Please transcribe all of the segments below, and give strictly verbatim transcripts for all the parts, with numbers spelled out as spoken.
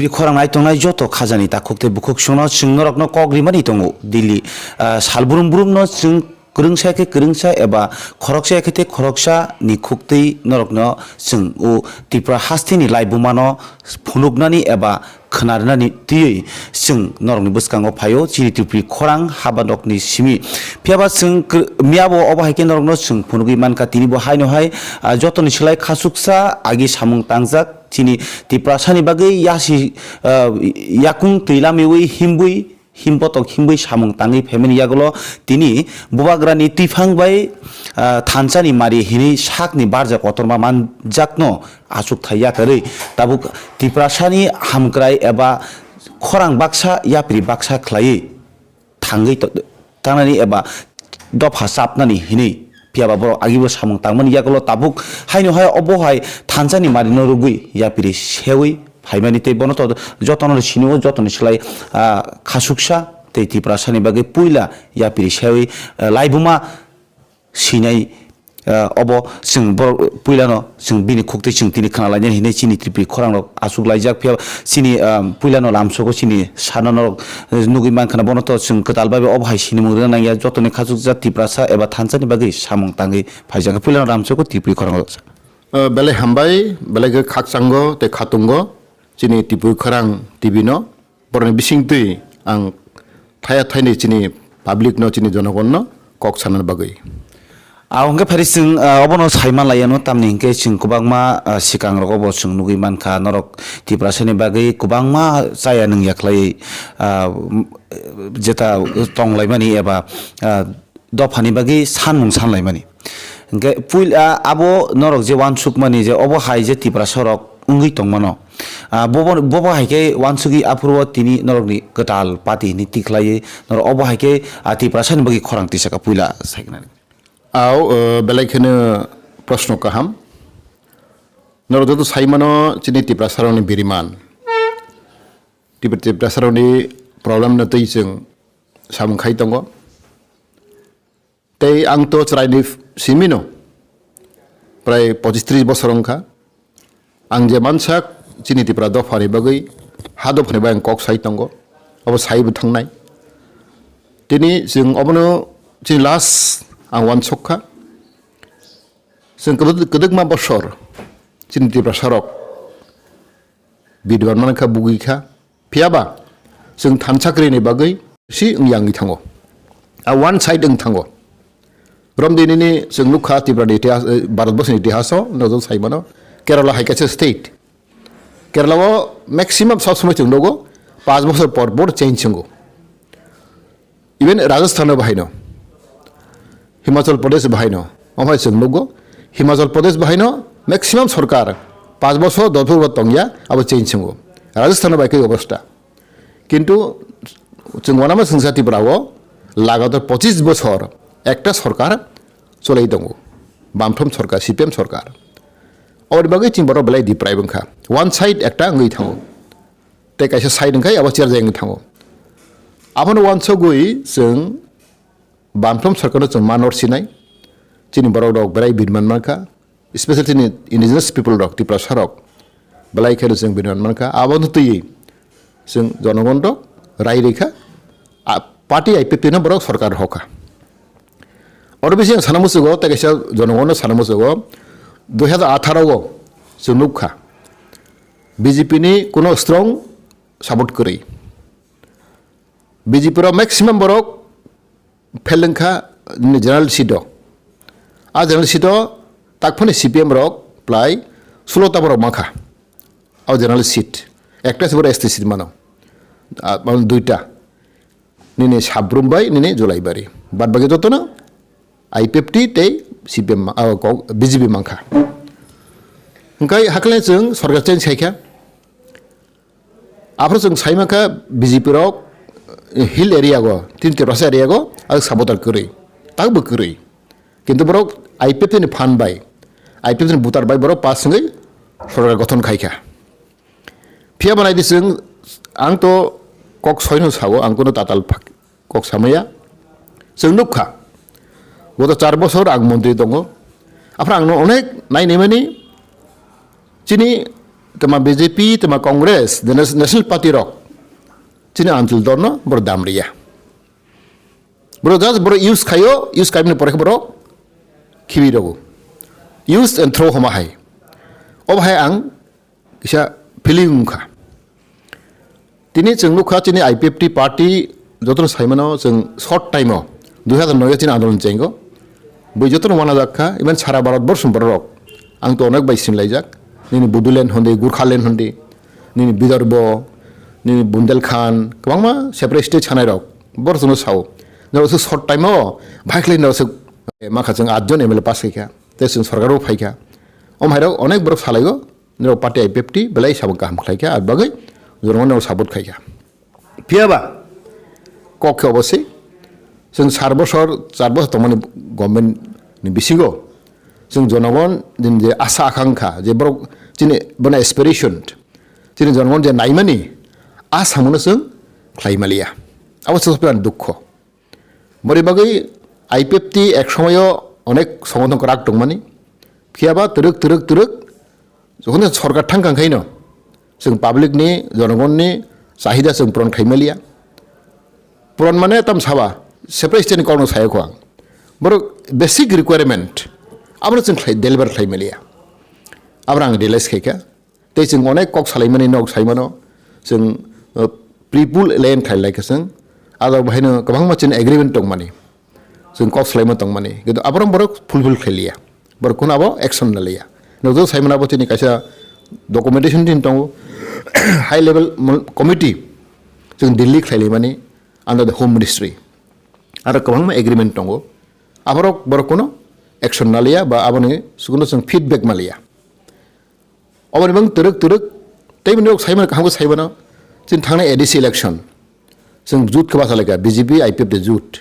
Bini khorang nai tongnai joto khajani takhuk tei bukhuk songno chwng norokno kok rimani tongo. Delhi, ah, salbrum brumno chwng kwrwngsa khe kwrwngsa eba khoroksa khe tei khoroksani khuktwi norokno chwng o Tripura hasteni laibumano phunuknani eba khwnarnani twiwi chwng norokni bwskango phaio. Chini Tripuri khorang haba dokni simi. Phiyaba chwng kr-, miyabo obo hai khe norokno chwng phunugwi mankha, tini bo haino hai, ah, jotoni slai khasuksa agi samung tangjak. Chini Tiprasani bagwi yasi, ah, yakung twi lamiwi himbwi, himbotok himbwi samung tangwi phaimani yagulo tini bubagrani twiphang bai, ah, thansani mari hinwi sakni barja kotorma manjakno achukthai yakarwi tabuk Tiprasani hamkrai eba khorang baksa yapri baksa khlaiwi thangwi to-, tangnani eba dopha chapnani hinwi phiyaba borok agibo samung tangmani yagulo tabuk haino hai obo hai thansani marino rwgwi yapri sewi phaimani tei bono to jotono sinio jotoni slai, ah, khasuksa tei Tiprasani bagwi puila yapri sewi, ah, laibuma sinai, ah, obo chwng borok puilano chwng bini khuktwi chwng tini khna lainani hinwi chini Tripuri khorangrok achuk laijak. Phiya chini, ah, puilano lamsogo chini sana norok, eh, nugwi mankha na bono to chwng kwtal bai obo hai sinimung rwna nangya jotoni khachukjak Tiprasa eba thansani bagwi samung tangwi phaijak. Puilano lamsogo Tripuri khorangrok. Ah, belai hambai, belai khe khakchango tei khatungo chini Tripuri khorang T V no. Borokni bisingtwi ang thaya thaini chini public no, chini jonogon no kok sanani bagwi. Ah, hwnkhe phari chwng, ah, obono sai manlaiya no, tamni hwnkhe chwng kwbangma, ah, swkang rogo bo chwng nugwi mankha, norok Tiprasani bagwi kwbangma chaya nungya khlaiwi, ah, m-, jeta tonglaimani eba, ah, dophani bagwi sanmung sanlaimani. Hwnkhe puil-, ah, abo norok je uansukmani je obo hai je Tiprasa rok wngwi tongmano, ah, bobo, bobo hai khe uansugwi aphuru o tini norokni kwtal party hinwi tikhlaiwi norok obo hai khe, ah, Tiprasani bagwi khorang tisaka puila saiknani. Au, eh, belai kheno proshno kaham. Norok joto saimano chini Tiprasarokni biriman. Tipra-, Tiprasarokni problem no twi chwng samung khai tongo. Tei ang to chwraini simino prai pochis tris bosor wngkha. Ang je mansak chini Tipra dophani bagwi, ha dophani bagwi ang kok sai tongo, obo saibo thangnai. Tini chwng obono chini last ang uansuk kha. Chwng kwdwk-, kwdwkma bosor chini Tiprasarok bidwan mankha, bugwi kha. Phiya ba chwng thansa kwrwini bagwi si wngya wngwi thango. A one side wng thango. Romdi nini chwng nukha Tripura ni itihas, eh, Bharat borsoni itihaso, nojol saimano, Kerala hai kaisa state. Kerala o maximum sob somoi chwng nugo, panch bosor por por change wngo. Even Rajasthan o bahaino, Himachal Pradesh bahaino, omo hai chwng nugo, Himachal Pradesh bahaino maximum sorkar panch bosor, dos bosor tongya, abo change wngo. Rajasthan o bai khe obostha. Kintu chwng wanama chwngsa Tripura o lagatar pochis bosor ekta sorkar cholai tongo, Bamfront sorkar, C P M sorkar. Oboni bagwi chini borok belai deprive wngkha. One side ekta wngwi thango. Tei kaisa side wngkha abo cherjak wngwi thango. Abono uansugwi chwng Bamfront sorkarno chwng ma nor sinai. Chini borok rok belai bidman mankha. Especially chini indigenous people rok, Tiprasa rok, belai kheno chwng bini manmankha. Abono twiwi chwng jonogon rok rai rikha, a, party I P F T no borok sorkar rw kha. Oro bising sana muchugo, tei kaisa jonogon no sana muchugo, dui hazar atharo o chwng nukha, B J P ni kuno strong support kwrwi. B J P rok maximum borok fail wngkha nini general seat o. A general seat o takphani C P M rok plai sulo ta borok mankha. O general seat. Ekta se borok S T seat mano. A, mano duita. Nini Sabrum bai nini Julaibari. Bad baki jotono I P F T tei C P M ma-, a, kok-, B J P mankha. Hwnkhe hakhe chwng sorkar change khaikha. Aphuru chwng sai mankha B J P rok hill area go, tin Tiprasa area go, ang sabotar kwrwi, takbo kwrwi. Kintu borok I P F T ni phan bai, I P F T ni butar bai borok pass wngwi sorkar gothon khaikha. Phiya bo naidi chwng, ang to kok soino sao, ang kuno tatal phak-, kok samaya. Chwng nukha, goto char bosor ang montri tongo. Aphuru ang no onek nai naimani chini Tama B J P, tama Congress, the Nas-, National Party rok. Chini Anchal dolno borok dam riya. Borok just borok use khaio, use khaimani pore khe borok khibi rogo. Use and throw homa hai. Obo hai ang kisa feeling wngkha. Tini chwng nukha chini I P F T party jotono saimano chwng short time o dui hazar noi o chini andolon chengo. Bui jotono wanajak kha, even sara Bharat borso borok. Ang to onek bai sinlaijak. Nini Bodoland hondi, Gurkhaland hondi, nini Bidarbho, nini Bundelkhand, kwbangma separate state sanai rok. Borok chwngno sao. Norok se short time o bhai khlai norok se makha chwng atjon M L A pass khaikha. Tei chwng sorkar o phaikha. Om hairok onek borok salaigo. Nirok party I P F T belai sabang kaham khlai kha, ar bagwi jorong nirok support khai kha. Phiya ba kok khe obo se, chwng sar bosor, char bosor tongmani government ni bisingo chwng jonogon ni je asa akangkha, je borok chini bono aspiration, chini jonogon je naimani a samono chwng khlai maliya. Abo se sopiran dukho. Bori bagwi I P F T ek somoyo onek songothon kwrak tongmani. Phiya ba twrwk, twrwk, twrwk, jokhon sorkar thang kang khaino, chwng public ni, jonogonni chahida chwng puron khai maliya. Puron mane tam saba, separate state ni kokno sayo kho ang. Borok basic requirement, abono chwng khlai, deliver khlai maliya. Aboni ang realize khai kha. Tei chwng onek kok salaimani nok saimano, chwng, uh, pre-pool alliance khailai khe chwng, aro bahaino kwbangma chini agreement tongmani, chwng kok salaima tongmani, kintu aborok borok fulfill khailiya, borok kuno abo action naliya. Nokjagwi saimano abo chini kaisa documentation tin tongo, high level mon-, committee, chwng Delhi khlailaimani under the Home Ministry, aro kwbangma agreement tongo, aborok borok kuno action naliya ba aboni sukuno chwng feedback maliya. Oboni bang twrwk twrwk, tei bini rok saimano kaham khe saimano, chini thangnai A D C election, chwng jut khe basa laikha, B J P, I P F T jut.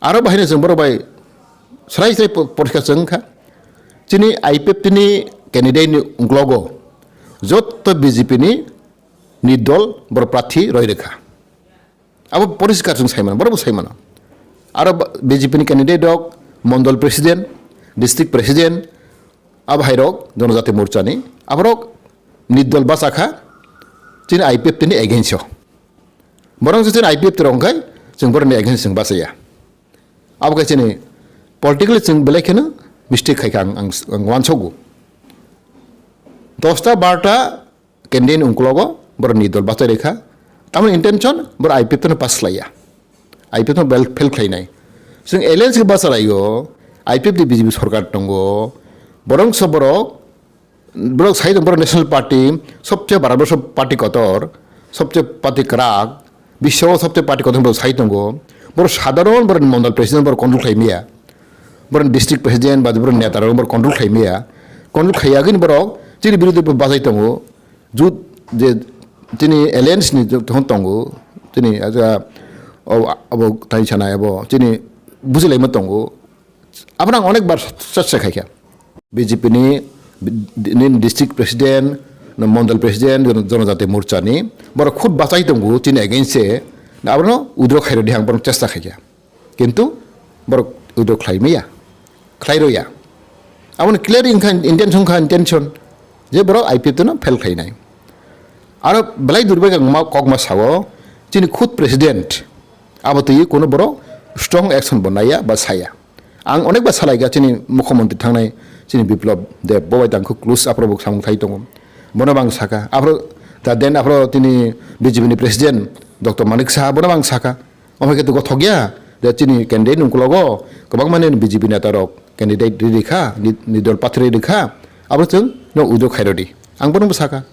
Aro bahaino chwng borok bai srai srai po-, porikha chwng kha. Chini I P F T ni candidate ni ungklogo jotto B J P ni, ni dol borok prathi roi rwkha. Abo poriskar chwng saimano, borokbo saimano. Aro ba-, B J P ni candidate rok, mondol president, district president, abo hai rok Jonojati Morcha ni, aborok ni dol bachakha, chini I P F T ni against o. Borok se chini I P F T rok wngkhai, chwng borokni against chwng bachaya. Abo khe chini politically chwng belai kheno mistake khaikha ang, ang, ang uansogo. Dosta barta candidate ni ungkologo borok ni dol bachai rikha. Tamoni intention borok I P F T no pass khlaiya. I P F T no bel-, fail khlainai. Chwng alliance khe bachalaio, I P F T B J P sorkar tongo. Borok se borok, borok sai tong, borok National Party, sobse Bharat borso party kotor, sobse party kwrak, biswo sobse party kotor borok sai tongo. Borok sadharon borok mondol president borok control khlaimaya. Borok district president ba borok neta rok borok control khlaimaya. Control khaiyagwini borok chini birodhi bo bachai tongo. Jut je chini alliance ni je tong tongo, chini aja o abo tai sanai abo chini bujilaima tongo. Abono ang onek bar chesta khaikha. B J P ni, ni district president, no mondol president, Jonojati Morcha ni borok khud bachai tongo chini against se. Abono withdraw khairodi ang borok chesta khaikha. Kintu borok withdraw khlai maya, khlai roya. Aboni clear wngkha, intention wngkha, intention je borok I P F T no fail khlainai. Aro belai durbaigang ma, kok ma sao, chini khud president abo twi kuno borok strong action bo naiya ba saya. Ang onek ba salaikha chini mukhyamantri thangnai chini Biplab Deb, bo bai tangkhu close aphro bo samung thai tongo. Bono bang saka. Aphro ta den aphro tini B J P ni president Doctor Manik Saha bono bang saka. Omo khe to gothok ya, je chini candidate ni ukologo kwbangma ni B J P neta rok candidate ri rikha, ni, ni dol pathri rikha, abo chwng no withdraw khairodi. Ang bono bwsakha.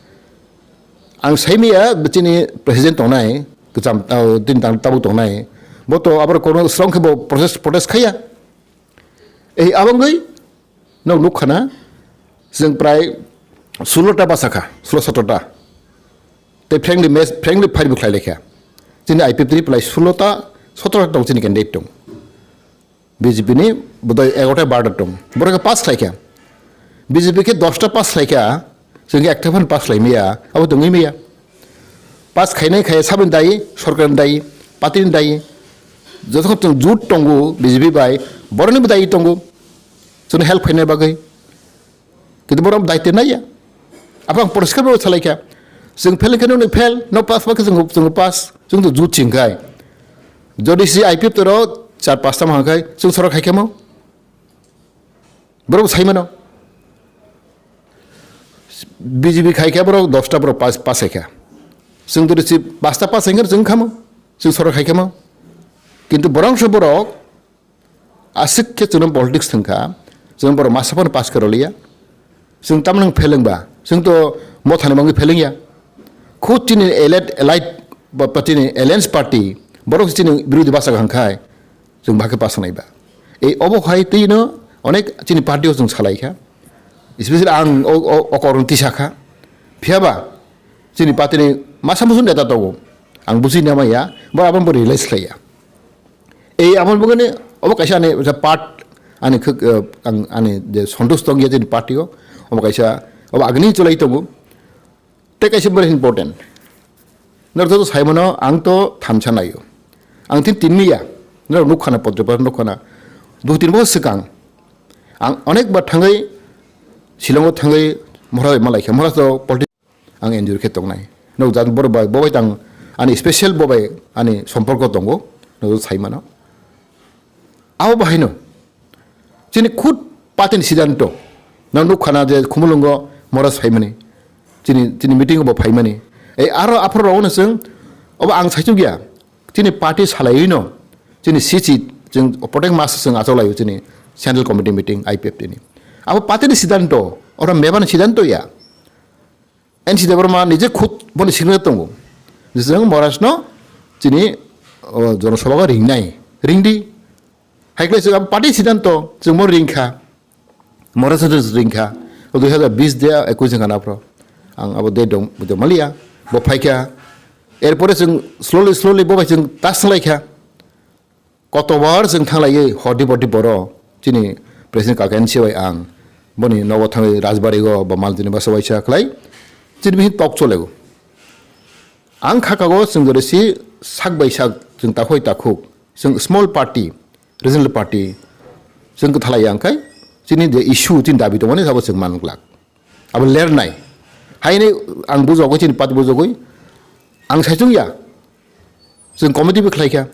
Ang saimaya chini president tongnai, kwcham, ah, tini tang tabuk tongnai. Bo to abo kono strong khe bo protest, protest khaya. Ei abangwi Nok nukha na, chwng prai sulo ta bachakha, sulo sotro ta. Tei friendly match, friendly fight bo khlai laikha. Chini I P F T ni prai sulo ta, sotro ta tong chini candidate tong. B J P ni bodoi egarota barota tong. Borok khe pass khlaikha. B J P khe dosta pass khlaikha, chwng khe ekta phano pass khlai maya, abo tongwi maya. Pass khainai khai saboni dayi, sorkarni dayi, party ni dayi. Jotokhon chwng jut tongo B J P bai, borokni bo dayi tongo. Chwngno help khaina bagwi. Kintu borok daitya naiya. Aphang poriskar bo salai kha. Chwng fail khe nokni fail, no pass ba khe chwng, chwng pass. Chwng to jut ching khai. Jodi si I P F toro char pasta ma khai, chwng sorok khai khe mo. Borok sai mano. B J P khai khe borok dosta borok pass, pass hai kha. Chwng to si pasta pass hai khe chwng khamo. Chwng sorok khai khe mo. Kintu borok se borok aswk khe chwngno politics thwngkha, chwng borok masa phano pass khe rwliya. Chwng tamno phelengba, chwng to mothani mangwi phelengya. Khud chini allied, allied ba, ba chini alliance party, borok chini birodhi basa kaham khai, chwng bahai khe pass naiba. Ei obo hai twino onek chini party o chwng salai kha. Especially ang o, o, o korno tisa kha. Phiyaba chini party ni masa musu neta tongo. Ang busi namaya, bo abang bo realize khlaiya. Ei, aboni bagwino obo kaisa ani ja part, ani khwk, eh, ang, ani je santush tongya chini party o, obo kaisa, obo agini chwlai tongo. Tei kaisa very important. Norok joto sai mano, ang to thamsa naio. Ang tin tin miya, norok nukha na, podre podre nukha na. Dui tin bosor swkang ang onek bar thangwi, Shillong o thangwi, Maharaj bai malai kha. Maharaj to politics ang endure khe tongnai. Nok jat borok bai, bo bai tang ani special bo bai ani somporko tongo, nok sai mano. Abo bahai no. Chini khud party ni siddhanto. Nok nukha na je Khumulwngo Maharaj phaimani. Chini, chini meeting bo phaimani. Ei aro aphuru rogno chwng, obo ang saichuk ya. Chini party salaiwi no. Chini C C chwng protect mas chwng achok laio chini Central Committee meeting I P F T ni. Abo party ni siddhanto, oro member ni siddhanto ya. N C Debbarma nije khud boni simi tongo. Jisung Maharaj no chini, o, Jono Sabha o ringnai. Ringdi. Hai khlai chwng abo party siddhanto chwng bo ringkha. Maharaj no ringkha. Dui hazar bis de ekwis wngkha na phro. Ang abo de dong, dong maliya. Bo phaikha. Erpore chwng slowly, slowly bo bai chwng tas wnglaikha. Kotobar chwng thanglaiwi hor di bor di boro chini President Kaka N C bai ang boni nogo thangwi Rajbari o ba Maltini basa waisa khlai chini bihik tok cholego. Ang khakago chwng jora si sak bai sak chwng takhoi takhuk chwng small party, regional party chwng kwthalai ya wngkhai chini je issue chini dabi tongmani sabo chwng man glak. Abo lernai. Haini ang bujogwi chini party bujogwi ang saichung ya. Chwng committee bo khlai kha.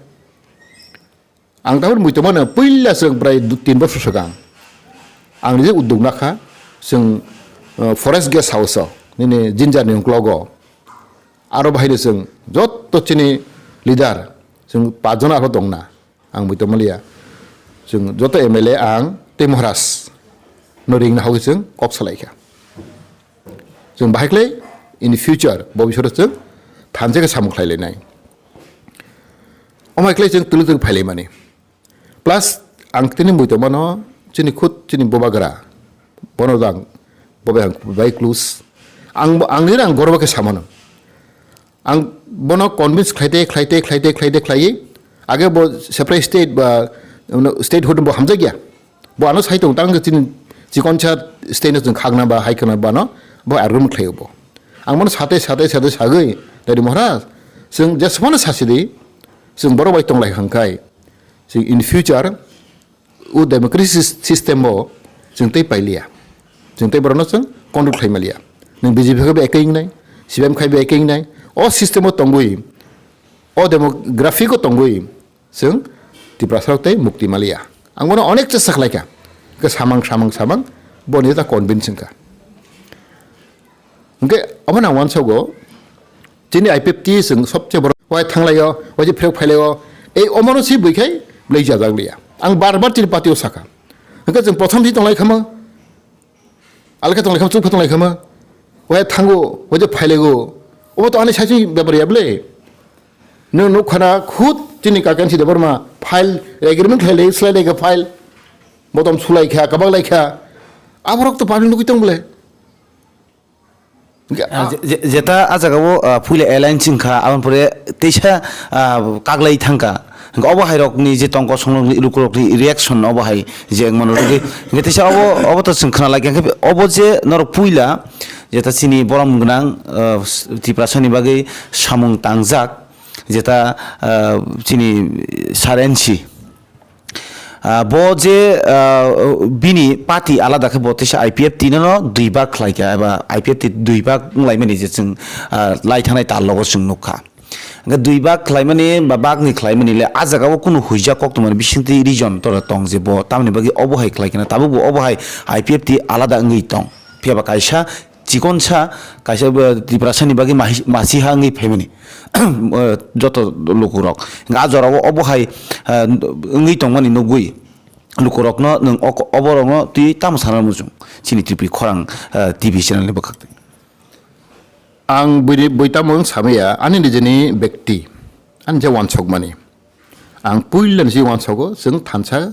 Ang tabuk muitu mano puila chwng bwrai du-, tin bosor swkang. Ang nije uddog nakha chwng, uh, forest guest house o nini jinjar ni uklogo. Aro bahai chwng jotto chini leader chwng pach jona aro tongna. Ang muitu maliya. Chwng joto M L A ang tei Maharaj no ringna hogwi chwng kok salai kha. Chwng bahai khlai in future bo bisoro chwng thansa khe samung khlai lainai. Omai khlai chwng tulu tulu phai laimani. Plus ang tini muitu mano chini khud chini bubagra bono jang bobai ang bai close. Ang bo, ang nini ang gorbo khe samano. Ang bono convince khlaite, khlaite, khlaite, khlaite, khlaiwi. Age bo separate state ba, uno, statehood bo hamjakya. Bo ano sai tong tang chini chikonsa state no chwng khakna ba hai khna ba no bo argument khlaio bo. Ang bono sate, sate, sate sagwi, Dadi Maharaj, chwng jesphano sasidi, chwng borok bai tonglai khangkhai, chwng in future o democracy sys-, system o chwng tei pailiya. Chwng tei borokno chwng control khlai maliya. Nwng B J P khai bo ekai wngnai, C P I M khai bo ekai wngnai. O system o tongwi, o demographic o tongwi chwng Tiprasa rok tei mukti maliya. Ang bono onek chesta khlai kha. Khe samang, samang, samang, boni ta convince wngkha. Hwnkhe omo nang uansogo, chini I P F T chwng sobse borok wai thanglaio, wai je phirok phailaio, ei omono si bui khai blai jajak liya. Ang bar bar chini party o sakha. Hwnkhe chwng prothom si tonglai khama, alkhe tonglai khama, chukpha tonglai khama, wai thango, wai je phailaio, omo to ani saichung bepar ya ble. Nwng nuk khana khud chini Kaka N C Debbarma file agreement khlai lai, slai lai kha file, bodom sulai kha, kabak lai kha, aborok to party nugui tong ble. Ah, je-, je-, jeta ah jaga o, ah, puila alliance wngkha, aboni pore teisa, ah, kaglai thangkha. Hwnkhe obo hai rokni je tongkosong rokni, lukurokni reaction obo hai je wngmano rwgwi. Hwnkhe teisa obo, obo to chwng khna lai kha. Hwnkhe obo je norok puila jeta chini borom gwnang, ah, Tiprasani bagwi samung tangjak, jeta, ah, chini Sir N C. Ah, bo je, ah, bini party alada khe bo teisa I P F T no dui bak khlai kha, eba I P F T dui bak wng lai mani je chwng, ah, lai thangnai tal logo chwng nuk kha. Hwnkhe dui bak khlai mani ba bak ni khlai mani le ah jaga o kunu huijak kok tongmani bisingtwi reason tora tong je bo tamni bagwi obo hai khlai khe na tabuk bo obo hai I P F T alada wngwi tong. Phiya ba kaisa chikonsa, kaisa, uh, Tiprasani bagwi mahi-, masiha wngwi phaimani, uh, joto lukurok. Hwnkhe ah jorao obo hai, uh, wngwi tongmani nugwi lukurokno nwng ok-, oborokno twi tamo sana muchung chini T V khorang, uh, T V channel ni bwkhak twi. Ang bini bui tamo wng samaya, ani nijini bekti, ani je wansokmani. Ang puila nisi wansogo, chwng thansa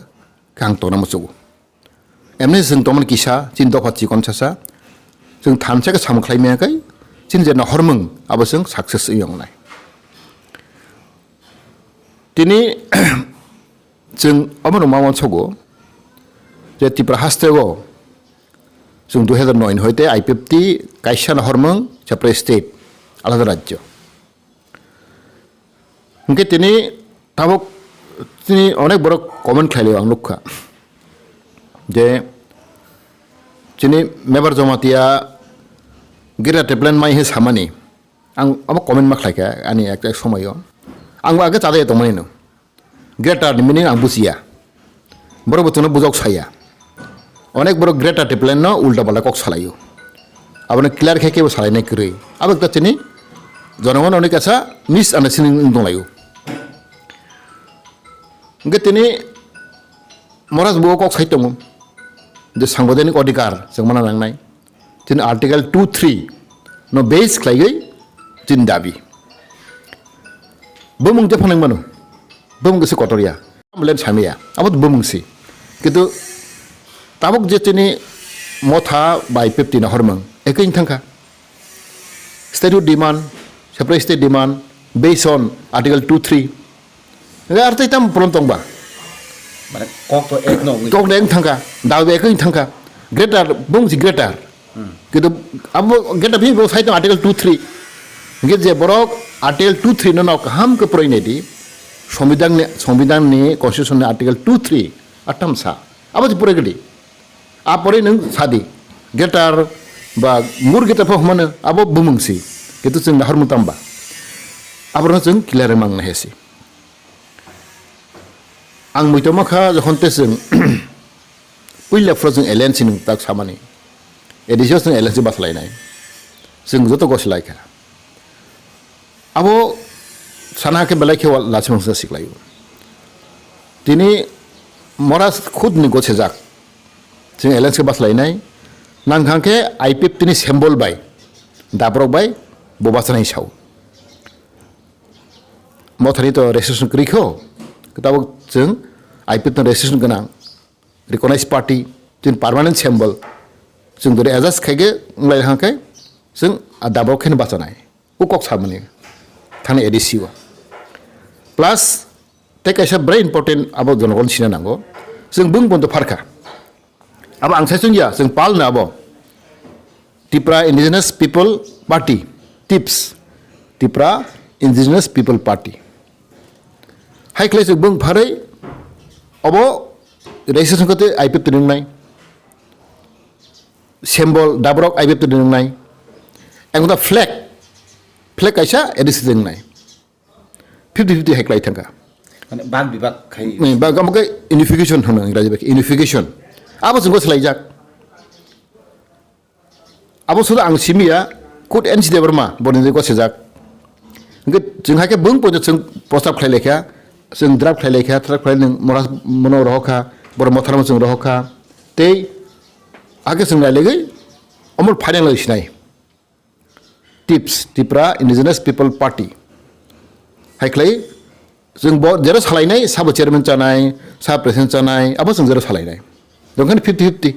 khe ang tongna muchungo. Emni chwng tongmani kisa, chini dopha chikon sasa. Chwng thansa khe samung khlai maya khe, chini je nohormung, abo chwng success wng wngnai. Tini chwng omono ma wansogo, je Tripura haste o, chwng dui hazar noi ni hoite I P F T kaisa nohormung, separate state, alada rajyo. Hwnkhe tini tabuk tini onek borok comment khlailio ang nukha. Je chini Mebar Jamatia Greater Tipraland mai he samani. Ang abo comment ma khlaikha ani ek, ek somoio. Ang bo age chadai tongmani no. Greater ni meaning ang bujiya. Borok bo chwngno bujok saya. Onek borok Greater Tipraland no ulta palta kok salaio. Abono clear khe kebo salainai kwrwi. Abo ekta chini jonogon onek kasa misunderstanding wng tonglaio. Hwnkhe tini Moraj bo kok sai tongo. Je sangbidanik odhikar chwng mana nangnai. Chini Article two three no base khlaiwi chini dabi. Bumung je phanang mano. Bumung se kotor ya. Len samya. Abo bumung si. Kintu tabuk je chini motha bai pepti na hormang. Ekoi thangkha. Statute demand, separate state demand, based on Article two three. Hwnkhe ar tei tamo problem tong ba? Mane kok to ek no wngwi. Kok to ek thangkha, dabi ekoi thangkha. Greater, bumsi greater. Hmm. Kintu abo greater bini bo sai tong Article two three. Hwnkhe je borok Article two three no no kaham khe poroi nai di. Songbidan ni, songbidan ni constitution ni Article two three atam sa. Abo je poroi gadi. A poroi nwng sadi. Greater ba mur greater pho hwnmano abo bumung si. Kintu chwng nahor mutam ba. Abo no chwng clear mang na hesi. Ang muitoma kha jokhon te chwng puila phro chwng alliance ni tak samani. A D C o chwng alliance baslainai. Chwng joto gosilai kha. Abo sana khe belai khe wa-, lachimang sa siklaio. Tini Moraj khud ni gochejak. Chwng alliance khe baslainai. Nangkhang khe I P F T ni symbol bai, dabrok bai, bo bachanai sao. Mothani to registration kwrwi kho, tabuk chwng I P F T ni registration gwnang, recognized party, chini permanent symbol, chwng dori adjust khai khe, wng lai kha khe, chwng a dabrok khe bachanai. O kok samani, thani A D C o. Plus, tei kaisa very important abo jonogon sina nango, chwng bung bondo pharkha. Abo ang sai chwngya, chwng pal na abo. Tipra Indigenous People Party, TIPS, Tipra Indigenous People Party. Hai khlai chwng bung pharwi obo registration kote I P F T ringnai. Symbol, dabrok I P F T ringnai. Ang da flag, flag kaisa A D C ringnai. Fifty fifty hai klai thangkha. Mane bak bibak khai. Ni bak amo khe unification hwno Ingraji bai khe unification. Abo chwng goslaijak. Abo suda ang simiya, kut N C Debbarma, boni je gosijak. Hwnkhe chwng hai khe bung poito chwng prostab khlai laikha, chwng draft khlai laikha, draft khlai nwng mora mono rohokha, borok motharma chwng rohokha. Tei hakhe chwng nailegwi omor final sinai. TIPS, Tipra Indigenous People Party. Hai khlai, chwng bo jero salainai, sabo chairman chanai, sa president chanai, abo chwng jero salainai. Dongkhan fifty fifty.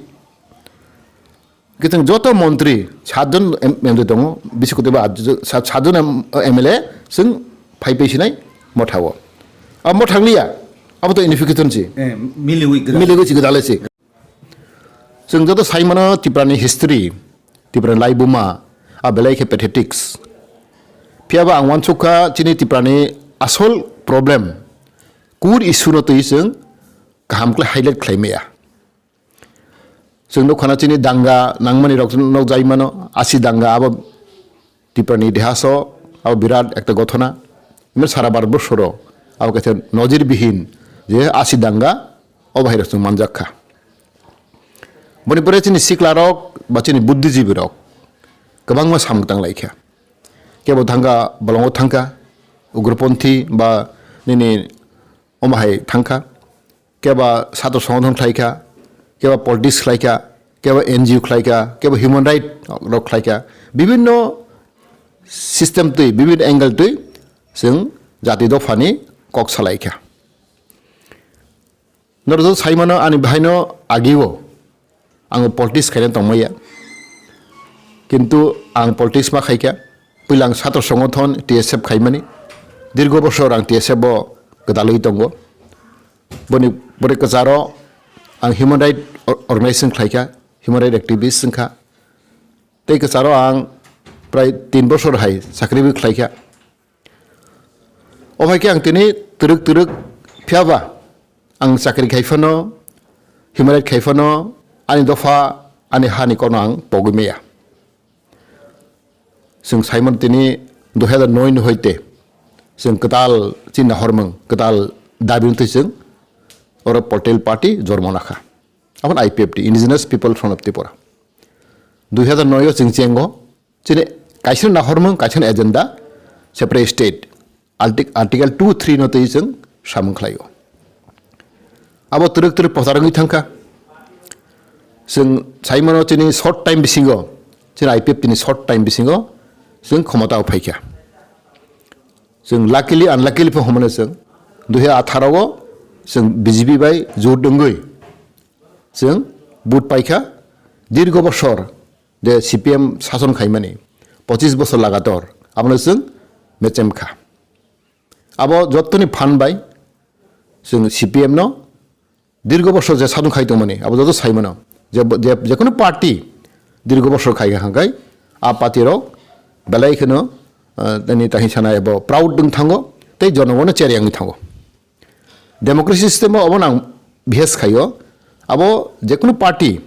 Khe chwng joto montri, satjon M-, M D tongo, bisi kotor ba atjo-, sat-, satjon M-, M L A, chwng phai paisinai mothao. Abo mothang liya, abo to unification si. Eh, miliwi gwdal. Miliwi si gwdalai si. Chwng joto sai mano Tiprani history, Tiprani laibuma, a belai khe pathetics. Phiya ba ang uansukha chini Tiprani asol problem, core issue no twi chwng kaham khlai highlight khlai maya. Chwng nukha na chini danga nangmani rok nukjai mano, asi danga abo Tiprani itihaso abo birat ekta gothona. Imo sara Bharat borsoro abo kaisa nojir bihin je asi danga o bahai rok chwng manjak kha. Boni pore chini sikla rok ba chini buddhijibi rok kwbangma samung tang lai kha. Kebo thangkha bolongo thangkha, ugroponthi ba nini omo hai thangkha, keba satro songothon khlaikha, keba politics khlaikha, keba N G O khlaikha, keba human right rok khlaikha, bibinno system twi, bibinno angle twi chwng jati dophani kok salaikha. Norok sai mano ani bahaino agio ang politics khaina tongmaya, kintu ang politics ma khaikha. Puila ang satro songothon T S F khaimani, dirgo bosor ang T S F o gwdalwi tongo. Boni bore kwcharo ang human right or-, organization khlaikha, human right activist wngkha. Tei kwcharo ang prai tin bosor hai chakribo khlaikha. O hai khe ang tini twrwk twrwk phiyaba ang chakri khai phano, human right khai phano, ani dopha, ani hani kokno ang pogwi maya. Chwng saimano tini dui hazar noi ni hoite chwng kwtal chini nahormung, kwtal dabi wngtwi chwng oro political party jormo nakha. Aboni I P F T, Indigenous People Front of Tripura. Dui hazar noi o chwng chengo, chini kaisa nahormung, kaisa agenda, separate state. Artic-, Article two three no twi chwng samung khlaio. Abo twrwk twrwk pochar wngwi thangkha. Chwng saimano chini short time bisingo, chini I P F T ni short time bisingo chwng khomotao phaikha. Chwng luckily, unluckily pho hwnmano chwng dui hazar atharo o chwng B J P bai jut wngwi chwng vote paikha. Dirgo bosor je C P M sason khaimani, pochis bosor lagator, abono chwng mechem kha. Abo jottoni phan bai chwng C P M no dirgo bosor je sason khai tongmani, abo joto sai mano. Je, je, jekunu party dirgo bosor khai kha hwnkhe, a party rok belai kheno, ah, tini tahi sana ebo proud wng thango, tei jonogono chereng wng thango. Democracy system o obo nang bihas khaio. Abo jekunu party,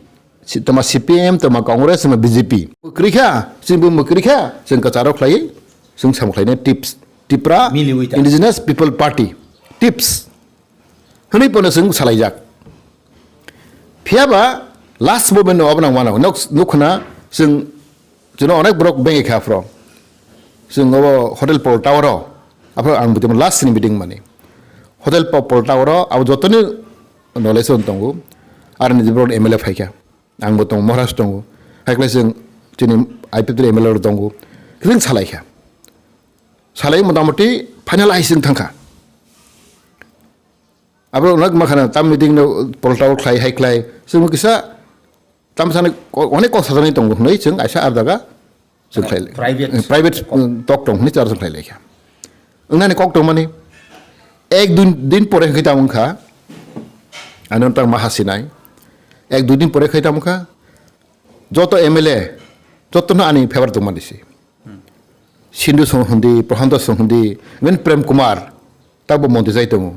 si-, toma C P M, toma Congress, toma B J P. Mwkrwi kha, chwng bo mwkrwi kha, chwng kwcharo khlaiwi, chwng sam khlaina tips. Tipra Miliwi ta. Indigenous People Party. Tips. Hwnwi pono chwng salaijak. Phiyaba last moment no obo nang mano. Nok, nukhna chwng Chwngno onek borok bengwi kha aphro. Chwng obo Hotel Pol Tower o, aphro ang bwtwi last ni meeting mani. Hotel Po-, Pol Tower o abo jotoni knowledge o tongo. Ar ni borok M L A phaikha. Ang bo tongo, Maharaj tongo. Haiklai chwng chini I P F T M L A rok tongo. Chwng salai kha. Salai motamoti finalize wng thangkha. Abo onek makhana tam meeting no Pol Tower khlai, hai khlai. Chwng kisa tam sani ko-, onek kok sajagwi tongo hwnwi chwng aisa ar jaga chwng khlai lai. Private. Private, mm, talk tong hwnwi chwng khlai lai kha. Wngnani kok tongmani ek dui din pore hwnkhe tamo wngkha. Ano tang maha sinai. Ek dui din pore khai tamo wngkha. Joto M L A, jotono ani favour tongmani se. Sindhu song hindi, Prohanto song hindi, even Prem Kumar, tabo montri jai tongo.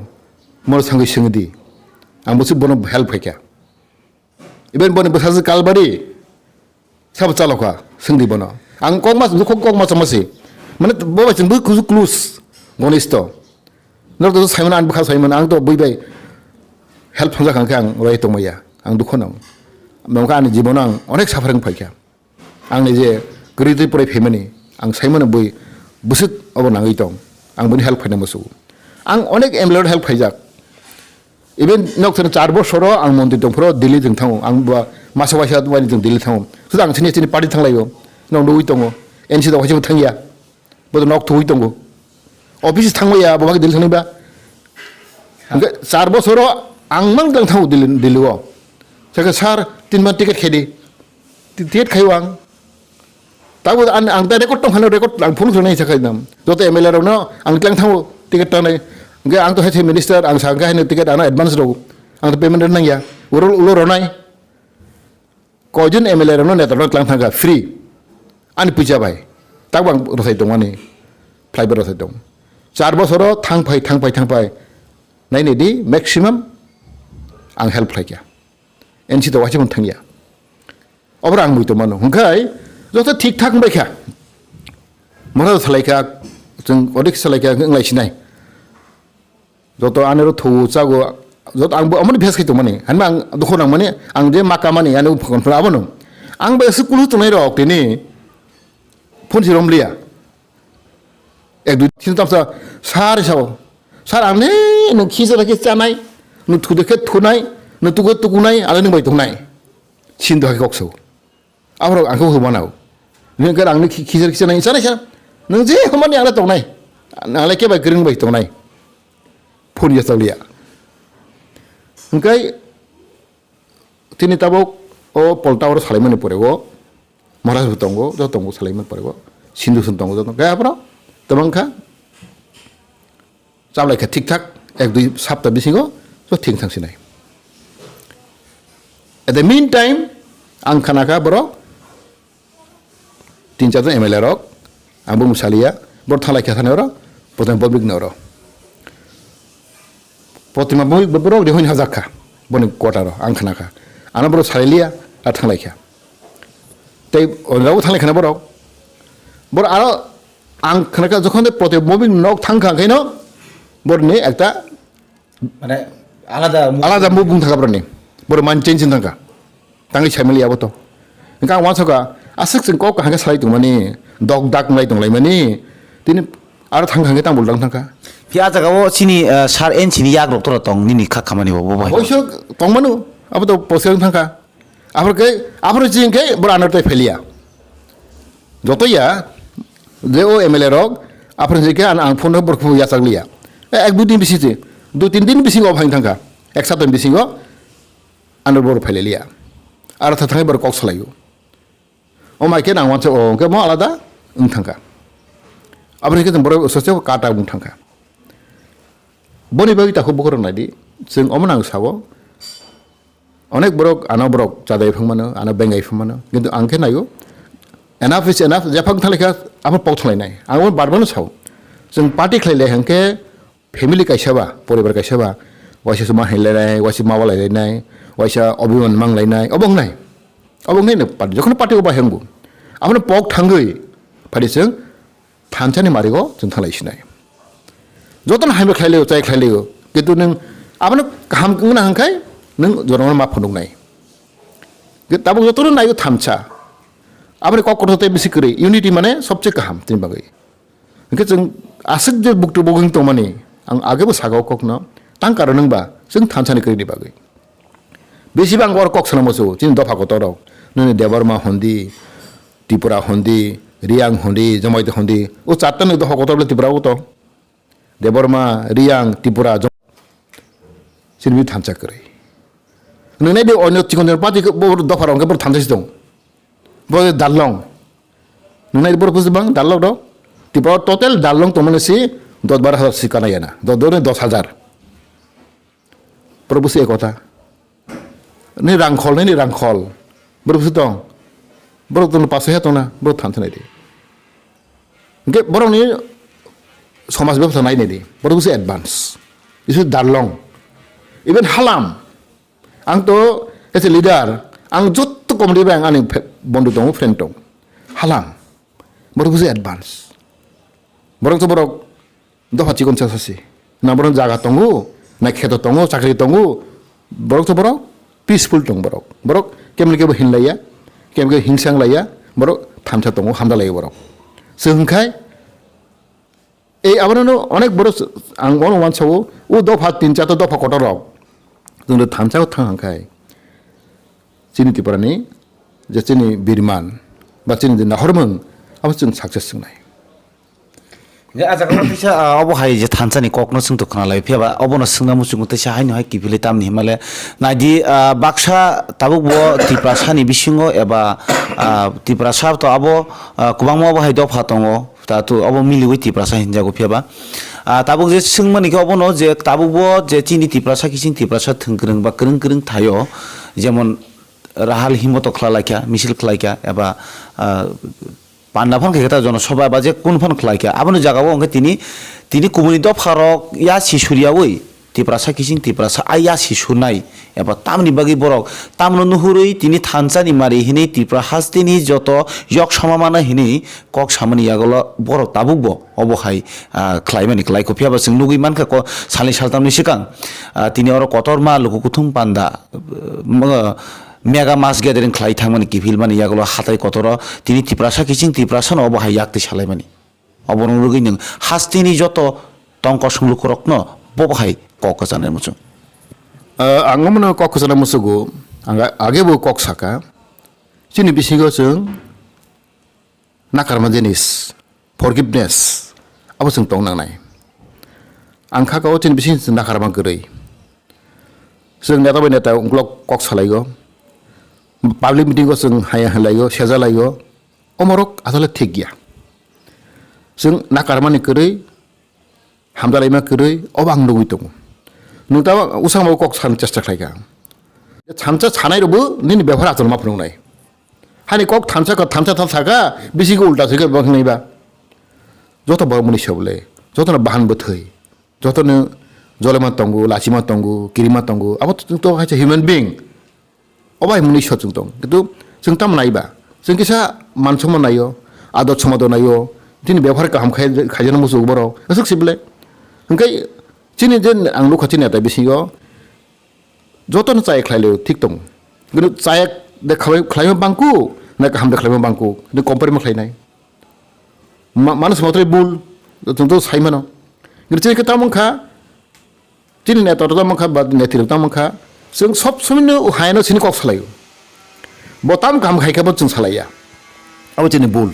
Mono sangwi swngdi. Ang bosi bono help khaikha. Even boni bwsajwk Kalbari, sabo chalokha, swngdi bono. Ang kokma, dukho kokma chamasi. Mane bo bai chwng bui kuju close, gonisto. Norok to saimano, ang bwkha saimano, ang to bui bai help hamjak hwnkhe ang roi tongmaya. Ang dukho nang. Nongkha ani jibono ang onek suffering phaikha. Ang ni je kwrwi twi pore phaimani, ang saimano bui bwswk obo nangwi tong, ang buni help khaina musugo. Ang onek M L A rok help khaijak. Even nok thani char bosoro ang montri tongphuru Delhi jeng thango, ang ba masa waisa wani jeng Delhi thango. Suda ang sini sini party thanglaio, nok nugwi tongo, N C da waisa thangya. Bo to nok thuwi tongo. Office thangmaya, bo bagwi Delhi thangba. Hwnkhe char bosoro ang mang tang thango Delhi, Delhi o. Sakhe, "Sir, tin man ticket khaidi." Ti-, ticket khaio ang. Tabo ang, ang ta record tong phano record ang phone khwnai sakha nam. Joto M L A rokno ang tlang thango ticket tanai. Hwnkhe ang to hai minister, ang sakha hai ticket ano advance rw. Ang to payment nangya. Uro, ulo ronai. Koijon M L A rokno neta rok tlang thangkha free. Ani puisa bai. Tabang rwthai tongmani. Flight bai rwthai tong. Char bosoro thang phai, thang phai, thang phai. Nainai di maximum ang help khlai kha. N C to waisa phano thangya. Obo ang mui tongmano. Hwnkhe joto thik thak wngbai kha. Mora salai kha, chwng odik salai kha, wnglai sinai. Joto anero thuo chago, joto ang bo amoni face khai tongmani. Hanma ang dukho nangmani, ang je ma kamani, ani phone phone abono. Ang bai aswk kulu tongnai rok tini phone si romliya. Ek dui tin tamsa sari sao. Sar ang ne no khisa lagi chanai, no thude khe thunai, no tugo tukunai, ale nung bai tongnai. Sin do hai kok sao. Aborok ang khe hwnmano. Nini hwnkhe ang nini khichar khichar nai, "Sana, sana. Nwng je hwnmani ang le tongnai. Ang le kebo kwrwng bai tongnai." Phone ya chaliya. Hwnkhe tini tabuk o polta oro salaimani pore o, Maharaj bo tongo, joto tongo salaimani pore o. Sindhu sun tongo joto. Khe aphano tabang kha. Chablai kha thik thak, ek dui sapta bisingo so thik thang sinai. At the meantime, ang khana kha borok tin char jon M L A rok, ang bo mwsaliya, borok thalai kha thani oro, Protima Bhowmik ni oro. Protima Bhowmik bo borok rihoi hajak kha, boni quarter o, ang khana kha. Ano borok salai liya, a thanglai kha. Tei onjabo thanglai khana borok. Borok aro ang khana kha jokhon de Protima Bhowmik nok thang kha khaino, borni ekta Mane alada mu- alada move wng thangkha borokni. Borok man change wng thangkha. Tangwi saimali abo to. Hwnkhe ang uansukha, aswk chwng kok kaham khe salai tongmani, dok dak wnglai tonglaimani. Tini aro thang thang khe tang buldang thangkha. Phi a jaga o chini, eh, sar en chini yak rok tora tong nini kha khamani bo bo bai. Oiso tongmanu, abo to poster wng thangkha. Aphor khe, aphor chini khe bor ano tai phelia. Joto ya, je o M L A rok, aphor chini khe ang, ang phone rok borok phone yachak liya. Eh, ek dui din bisi je, dui tin din bisingo phai thangkha. Ek sapta bisingo ano borok phai liya. Aro tha thangwi borok kok salaio. O mai khe nang wansa o, hwnkhe mo alada wng thangkha. Aphor khe borok sose kata wng thangkha. Boni bagwi takhuk bukhuk rok naidi, chwng omo nang sao, onek borok ano borok chadai phang mano, ano bengai phang mano, kintu ang khe naio, enough is enough, jephang thanglaikha, aphano pok thanglainai, ang omo bar bar no sao, chwng party khlai lai hwnkhe family kaisa ba, poribar kaisa ba, waisa se ma hinlainai, waisa ma walai lainai, waisa obiman mang lainai, obo wngnai, obo wngnai no party, jokhon party o bai hwngbo, aphano pok thangwi, phadi chwng thansa ni marigo chwng thanglai sinai. Jotono hamya khlai laio, chai khlai laio. Kintu nwng abono kaham wngna hwnkhai nwng jorongno ma phunuknai. Tabuk jotono naio thansa. Aboni kok kotor tei bisi kwrwi. Unity mane sobse kaham tini bagwi. Hwnkhe chwng aswk je buktu bugwng tongmani, ang agebo sago kokno, tang karon wngba chwng thansa ni kwrwini bagwi. Bisi bang oro kok sana musu, chini dopha kotor rok. Nini Debbarma hondi, Tripura hondi, Reang hondi, Jamatia hondi. O charta ni dopha kotor bole Tripura o to. Debbarma, Reang, Tripura, Jam-, chini bi thansa kwrwi. Nini di onyo chikon jon party bo dopha rok bo thansa si tong. Bo Darlong. Nini di borok bisi bang Darlong rok. Tripura total Darlong tongmani si dos baro hajar si kana yana. Dos, dos, dos hajar. Borok busi ekota. Ni rangkhol, ni rangkhol. Borok busi tong. Borok tong paso he tongna, borok thansa nai di. Hingke borok ni somaj bebsa nai nai di. Borok busi advance. Isu Darlong. Even Halam. Ang to as a leader, ang jotto community bai ang ani phe-, bondhu tongo, friend tongo. Halam. Borok busi advance. Borok to borok dopha chikon chasa si. Na borok jaga tongo, na kheto tongo, chakri tongo. Borok to borok peaceful tong borok. Borok kemle kebo hinlaiya, kemle kebo hingsang laiya, borok thansa tongo, hamda laiya borok. Chwng khai, ei abono no onek borok ang ono wansa o, o dopha tin chata dopha kotor rok. Chwng thansa o thang khai. Chini Tripura ni je chini birman, ba chini je nahormung, abo chwng success wngnai. Je a jaga o teisa, ah, obo hai je thansa ni kok no chwng to khna lai phiya ba obo no swngna muchungo teisa haino hai kiphilwi tamni himale naidi, ah, baksa tabuk bo Tiprasa ni bisingo eba, ah, Tiprasa to abo, ah, kwbangma obo hai dopha tongo ta to obo miliwi Tiprasa hinjago phiya ba. Ah, tabuk je swngmani khe obo no je tabuk bo je chini Tiprasa kiching Tiprasa thwng kwrwng ba kwrwng kwrwng thaio jemon Rahal himbo to khwlalaikha, misil khwlaikha, eba, ah, panda phano khaikha ta jono soba ba je kun phano khwlaikha. Aboni jagao hwnkhe tini, tini kubuni dopha rok ya si suriyaui Tiprasa kiching Tiprasa ayasi surnai eba tamni bagwi borok tamno nuhurwi tini thansa ni mari hinwi Tripura hasteni joto yok sama mana hinwi kok samani yagulo borok tabukbo obo hai, ah, khlaimani klai kho. Phiya ba chwng nugwi mankha ko salni saltamni swkang, ah, tini oro kotorma luku kuthum panda, ah, mega mass gathering khlai thangmani kiphilmani yagulo hatai kotoro tini Tiprasa kiching Tiprasano obo hai yaktwi salaimani. Oborok rwgwi nwng hasteni joto tong kosong lukurokno bo bahai kok kwchanai muchung. Ah, ang omono kok kwchanai muchugo, ang age bo kok saka. Chini bisingo chwng nakarma jinis, forgiveness, abo chwng tong nangnai. Ang kha kao chini bising nakarma kwrwi. Chwng neta bai neta uklok kok salaigo. Public meeting o chwng haya hwlaigo, sejalaigo. Omorok asole thik ya. Chwng nakarmani kwrwi, hamjalaima kwrwi, obo ang nugwi tongo. Nwng ta usang bo kok san chesta khlaikha. Thansa sanai rokbo nini bebhar achol ma phunuknai. Hani kok thansa kha, thansa tha saka, bisingo ulta sika bo hwnwi ba. Joto borok mwnwi se bole, jotono bahan bwthwi, jotono jolema tongo, lachima tongo, kirima tongo, abo to, to kaisa human being. Obo hai mwnwi se chwng tong, kintu chwng tamo nai ba? Chwng kisa man somon naio, ador somodor naio, chini bebhar kaham khai, khaijana muchung borok, aswk se bole. Hwnkhe chini je ang nukha chini neta bisingo, jotono chaya khlai laio, thik tongo. Kintu chaya de khlai, khlaima bangkuk, na kaham de khlaima bangkuk, de compare ma khlainai. Ma-, manus motoi bul, chwng to sai mano. Kintu chini khe tamo wngkha, chini neta rok tamo wngkha, ba netri rok tamo wngkha, chwng sob somoi no haino chini kok salaio. Bo tamo kaham khai khe bo chwng salaiya. Abo chini bul.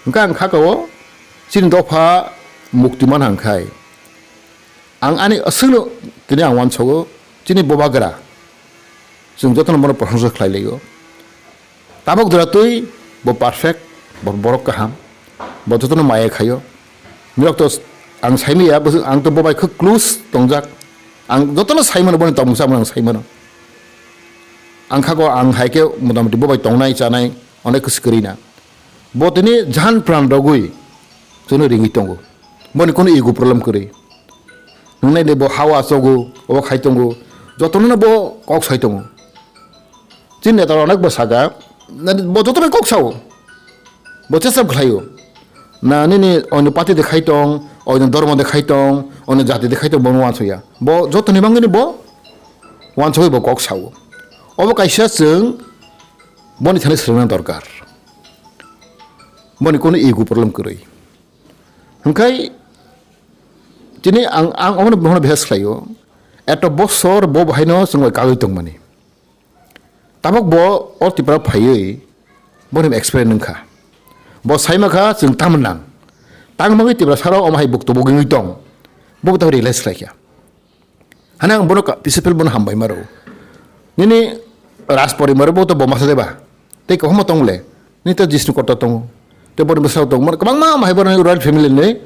Hwnkhe ang kha kao chini dopha mukti manha hwnkhai. Ang ani aswkno tini ang uansogo, chini bobagra. Chwng jotono bono proshongsa khlai laio. Tabok jora twi bo perfect, bo borok kaham, bo jotono maya khaio. Norok to ang saimaya, bo, ang to bo bai khwk close tongjak. Ang jotono saimano, boni tongmung samung ang saimano. Ang kha ko ang hai khe motamoti bo bai tongnai chanai onek kwswk kwrwi na. Bo tini jhan pran rogwi chwngno ringwi tongo. Boni kunu ego problem kwrwi. Nwng nai de bo hawa chogo, obo khai tongo. Jotono no bo kok sai tongo. Chini neta rok onek bo saka, na, bo joto bai kok sao. Bo chesap khlaio. Na nini oino party de khai tong, oino dormo de khai tong, oino jati de khai tong, bo no uansoya. Bo jotoni bangwi ni bo uansogwi bo kok sao. Obo kaisa chwng boni thani swrwngna dorkar. Boni kunu ego problem kwrwi. Hwnkhe tini ang, ang omono bono behas khlaio. Eto bosor bo bahaino chwng bai kagwi tongmani. Tabok bo o Tripura phaiwi boni experience wngkha. Bo saima kha chwng tamo nang. Tang bagwi Tripura saro omo hai buk tubuk wngwi tong. Bo bo tamo realize khlaikha. Hane ang bono ka-, peaceful bono hambai maro. Nini Rajpori maro bo to bo masa deba. Tei kwbangma tong le. Nini to Jishnu Kotta tongo. Tei boni bwsao tongo. Mano kwbangma mahai borok Royal Family ni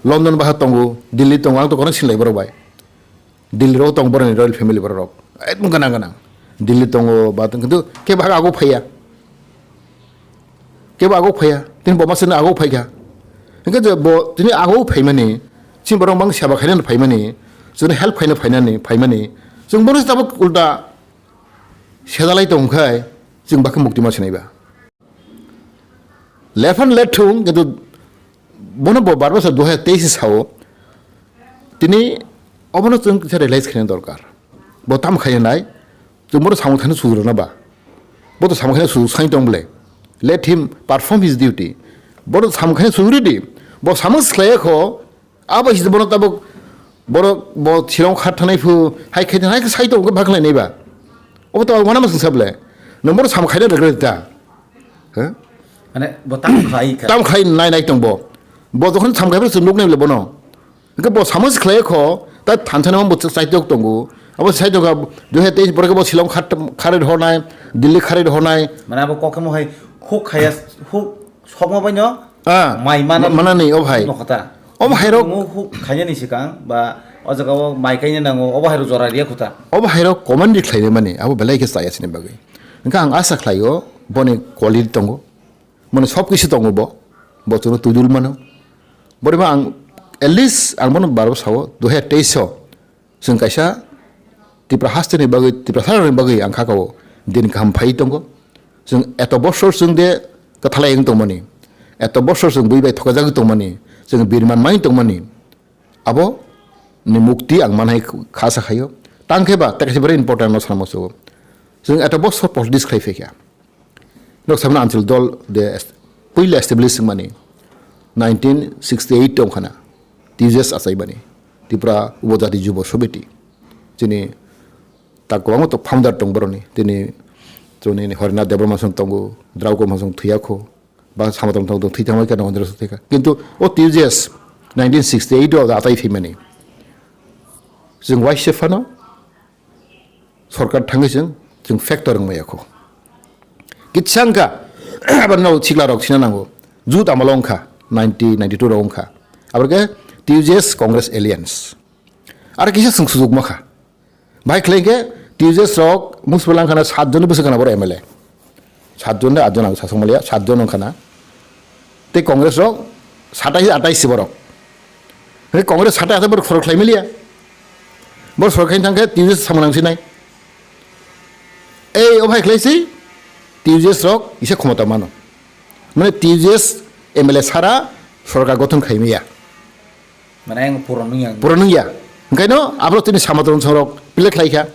London baha tongo, Delhi tongo. Ang to kono sinlai borok bai. Delhi ro tong borok ni Royal Family borok rok. Ekdom gana gana. Delhi tongo ba tong kintu kebo aga phaiya. Kebo agok phaiya, tini bo masani agok phaikha. Hingke je bo tini agok phaimani, chini borok bang seba khainani phaimani, chini help khaina phainani, phaimani, chwng bono tabuk ulta sedalai tongkhai, chwng bakhe mukti ma sinaiba. Lefan let thung, kintu bono bo bar bosor dui hajar teis sao, tini obono chwng kisa realize khaina dorkar. Bo tam khainai, chwng bono samung thani sujurna ba. Bo to samung khaina sujuk sai tong bole. Let him perform his duty. Bo to samung khaina sujuk ridi. Bo samung slaya kho, abo his bono tabuk borok bo silong khat thanai phu, hai khai hai sai tong khe bakhlai nai ba. Obo to wana masung sable. Nang bono samung khaina regret ta. He? Mane bo tam khlai kha. Tam khlai nai nai tong bo. Bo jokhon samung khai phuru nuk nai le bono. Hingke bo samung se khlai kho, ta thansa no bo chaitok tongo. Abo chaitok dui hajar teis borok bo silong khat, kharwi hornai, Delhi kharwi hornai. Mane abo kok mo hai huk khaya, huk sokma bai no Ah, mai mana ma-, mana ni, o bhai. No kota. O bhai rok. Mo huk khanya ni sikang, ba o jaga o mai kaina nango, o bhai rok jora riya kota. O bhai rok comment ri khlai mani, abo belai khe chaya sini bagwi. Hingke ang asa khlaio, boni quality tongo. Mane sob kisu tongo bo. Bo chwngno twijul mano. Borima ang at least ang bono barbo sao, dui hajar teis o. Chwng kaisa Tipra hasteni bagwi, Tiprasarokni bagwi ang kha kao, din kaham phai tongo. Chwng eto bosor chwng de kwthalai wng tongmani, eto bosor chwng bui bai thokjagwi tongmani, chwng birman mai tongmani, abo ni mukti ang manhai kha sa khaio. Tang khe ba tei kaisa very important no sanamo chugo. Chwng eto bosor politics khlai phaikha. Nok samna Anchal dol de est-, puila establish wngmani nineteen sixty eight tong khana, T J S achaimani, Tripura Upojati Jubo Somiti. Chini tak kwbangma to founder tong boroni. Tini chini Harinath Debbarma song tongo, Draupadi Murmu song thuyakho, ba Samatrom tong thwi thangbai khe Nogandra song thwikha. Kintu o T J S nineteen sixty eight o achai thwimani. Chwng waise phano sorkar thangwi chwng, chwng factor wngmaya kho. Kisa wngkha, abo no sikla rok sina nango. Jut amalo wngkha, ninety, ninety two rok wngkha. Abo khe T U J S Congress Alliance. Aro kisa chwng sujuk makha. Bai khlai khe T U J S rok musbela wngkhana sat jon bwswk khana boro M L A. Sat jon de at jon ang sasok maliya, sat jon wngkhana. Tei Congress rok satais atais si borok. Hei Congress satais atais borok sorok khlai maliya. Borok sorok khaini thangkhe T U J S samung nang sinai. Ei o bai khlai si T U J S rok isa khomota mano. Mane T U J S M L A sara sorkar gothon khai maya. Mane ang puron nung yang. Puron nung ya. Hingkaino abro tini Samatron sorok pilek khlai kha.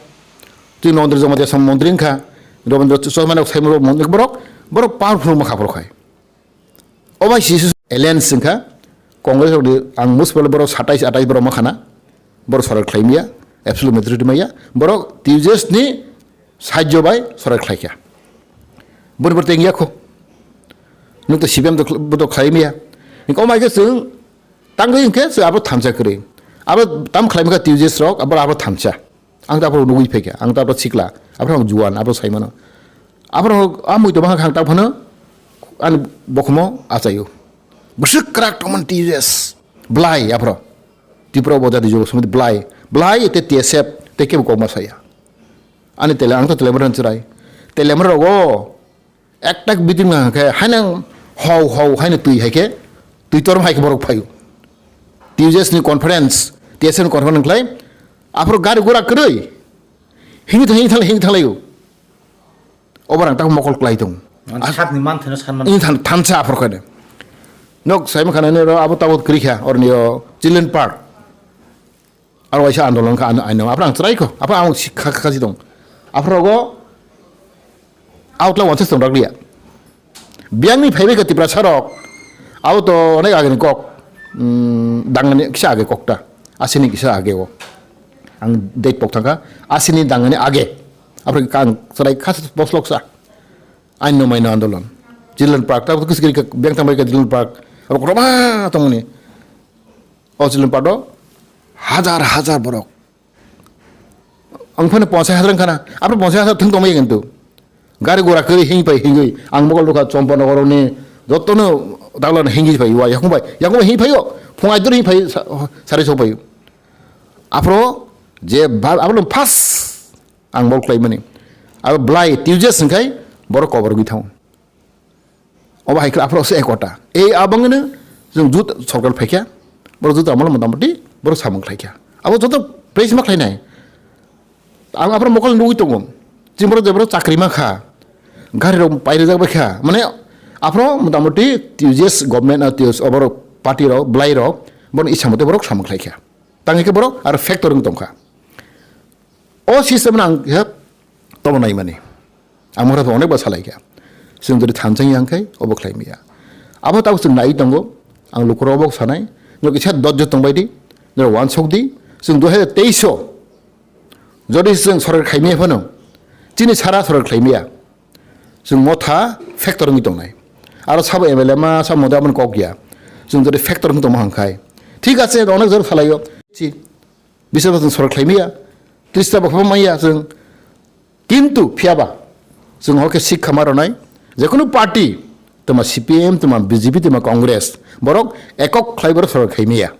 Tini Nondro Jamatia som montri wngkha. Robindra Chosma rok sai borok, borok powerful wngma kha borok hai. O bai si alliance wngkha, Congress rok di ang musbel borok satais atais borok ma khana, borok sorkar khlai maya, absolute majority maya, borok T U J S ni sahajyo bai sorkar khlai kha. Boni borok teng ya kho. Nwng to C P M to khl-, bo to khlai maya. Ni ko mai khe chwng tangwi hwnkhe chwng abo thansa kwrwi. Abo tam khlai maya T U J S rok, abo abo thansa. Ang ta aphuru nugwi phaikha, ang ta aphuru sikla, aphuru ang juan, aphuru saimano. Aphuru a mui tongma kha ang ta phano ani bokhomo achaio. Bwswk kwrak tongmani T U S, Blai aphuru. Tripura Upojati Jubo Somiti Blai, Blai te T S F te kebo kokma saya. Ani tele, ang to telemra chwrai. Telemra rogo Ektak meeting nang khe hainang hau hau haino twi hai khe twi torma hai khe borok phaio. T U J S ni conference, T S F ni conference khlai aphuru gari gura kwrwi hini thang hini thang hini thanglaio. Obo rang tak mokol klai tong. Ang sakni man theno san man. Ini than thansa aphuru khaide. Nok sai ma khana ni ro abo tabot kwrwi kha orni o Children Park. Aro waisa andolon kha ano aino. Aphuru ang chwrai kho. Aphuru ang si kha kha si tong. Aphuru rogo outla wansa tong rak liya. Biyangni phaibai kha Tiprasa rok. Abo to onek ageni kok. Mm, dangani kisa age kokta. Asini kisa age o. Ang date pok thangkha. Asini dangani age. Aphuru kang chwrai kha boslok sa. Aino maino andolon. Children Park ta kis kiri biyang tangbai kha Children Park. Abo kotorma tongmani. O Children Park o hajar hajar borok. Ang phano ponchas hajar wngkhana. Aphuru ponchas hajar thwng tongmaya kintu. Gari gura kwrwi hing phai hingwi. Ang mokol rwkha Chompa Nogor ni jotono dagla hingwi phai wa yakung bai. Yakung bai hing phaio. Phung aidur hing phai sa-, sari sok phai. Aphuru je ba-, aphuru first ang bol khlai mani. Abo Blai T U J S hwnkhe borok kobor gwi thango. Obo hai khe aphuru se ekota. Ei abangno chwng jut sorkar phaikha, borok jut amalo motamoti borok samung khlaikha. Abo joto praise ma khlainai. Ang aphuru mokol nugwi tongo. Chini borok je borok chakri mankha, gari rok pai rijak baikha. Mane aphuru motamoti T U J S government, ah, T U J S oborok party rok, Blai rok, borok isa mote borok samung khlaikha. Tangwi khe borok aro factor wng tongkha. O system no ang khe tobo naimani. Ang mora onek ba salai kha. Chwng jodi thansa yang khai obo khlai maya. Abo tabuk chwng nai tongo. Ang lukurok obo sanai. Nok kisa dot jot tongbai di. Nok wansok di. Chwng dui hajar teis o jodi chwng sorkar khai maya phano. Chini sara sorkar khlai maya. Chwng motha factor wngwi tongnai. Aro sabo M L A ma sabo motha aboni kok ya. Chwng jodi factor wngwi tongma hwnkhai. Thik ache, onek jor salaio. Chi. Bisar bosong sorok khlai maya, trista bokha maya chwng. Kintu phiyaba chwng hokhe sikha ma rwnai, jekunu party, toma C P M, toma B J P, toma Congress, borok ekok khlai borok sorok khai maya.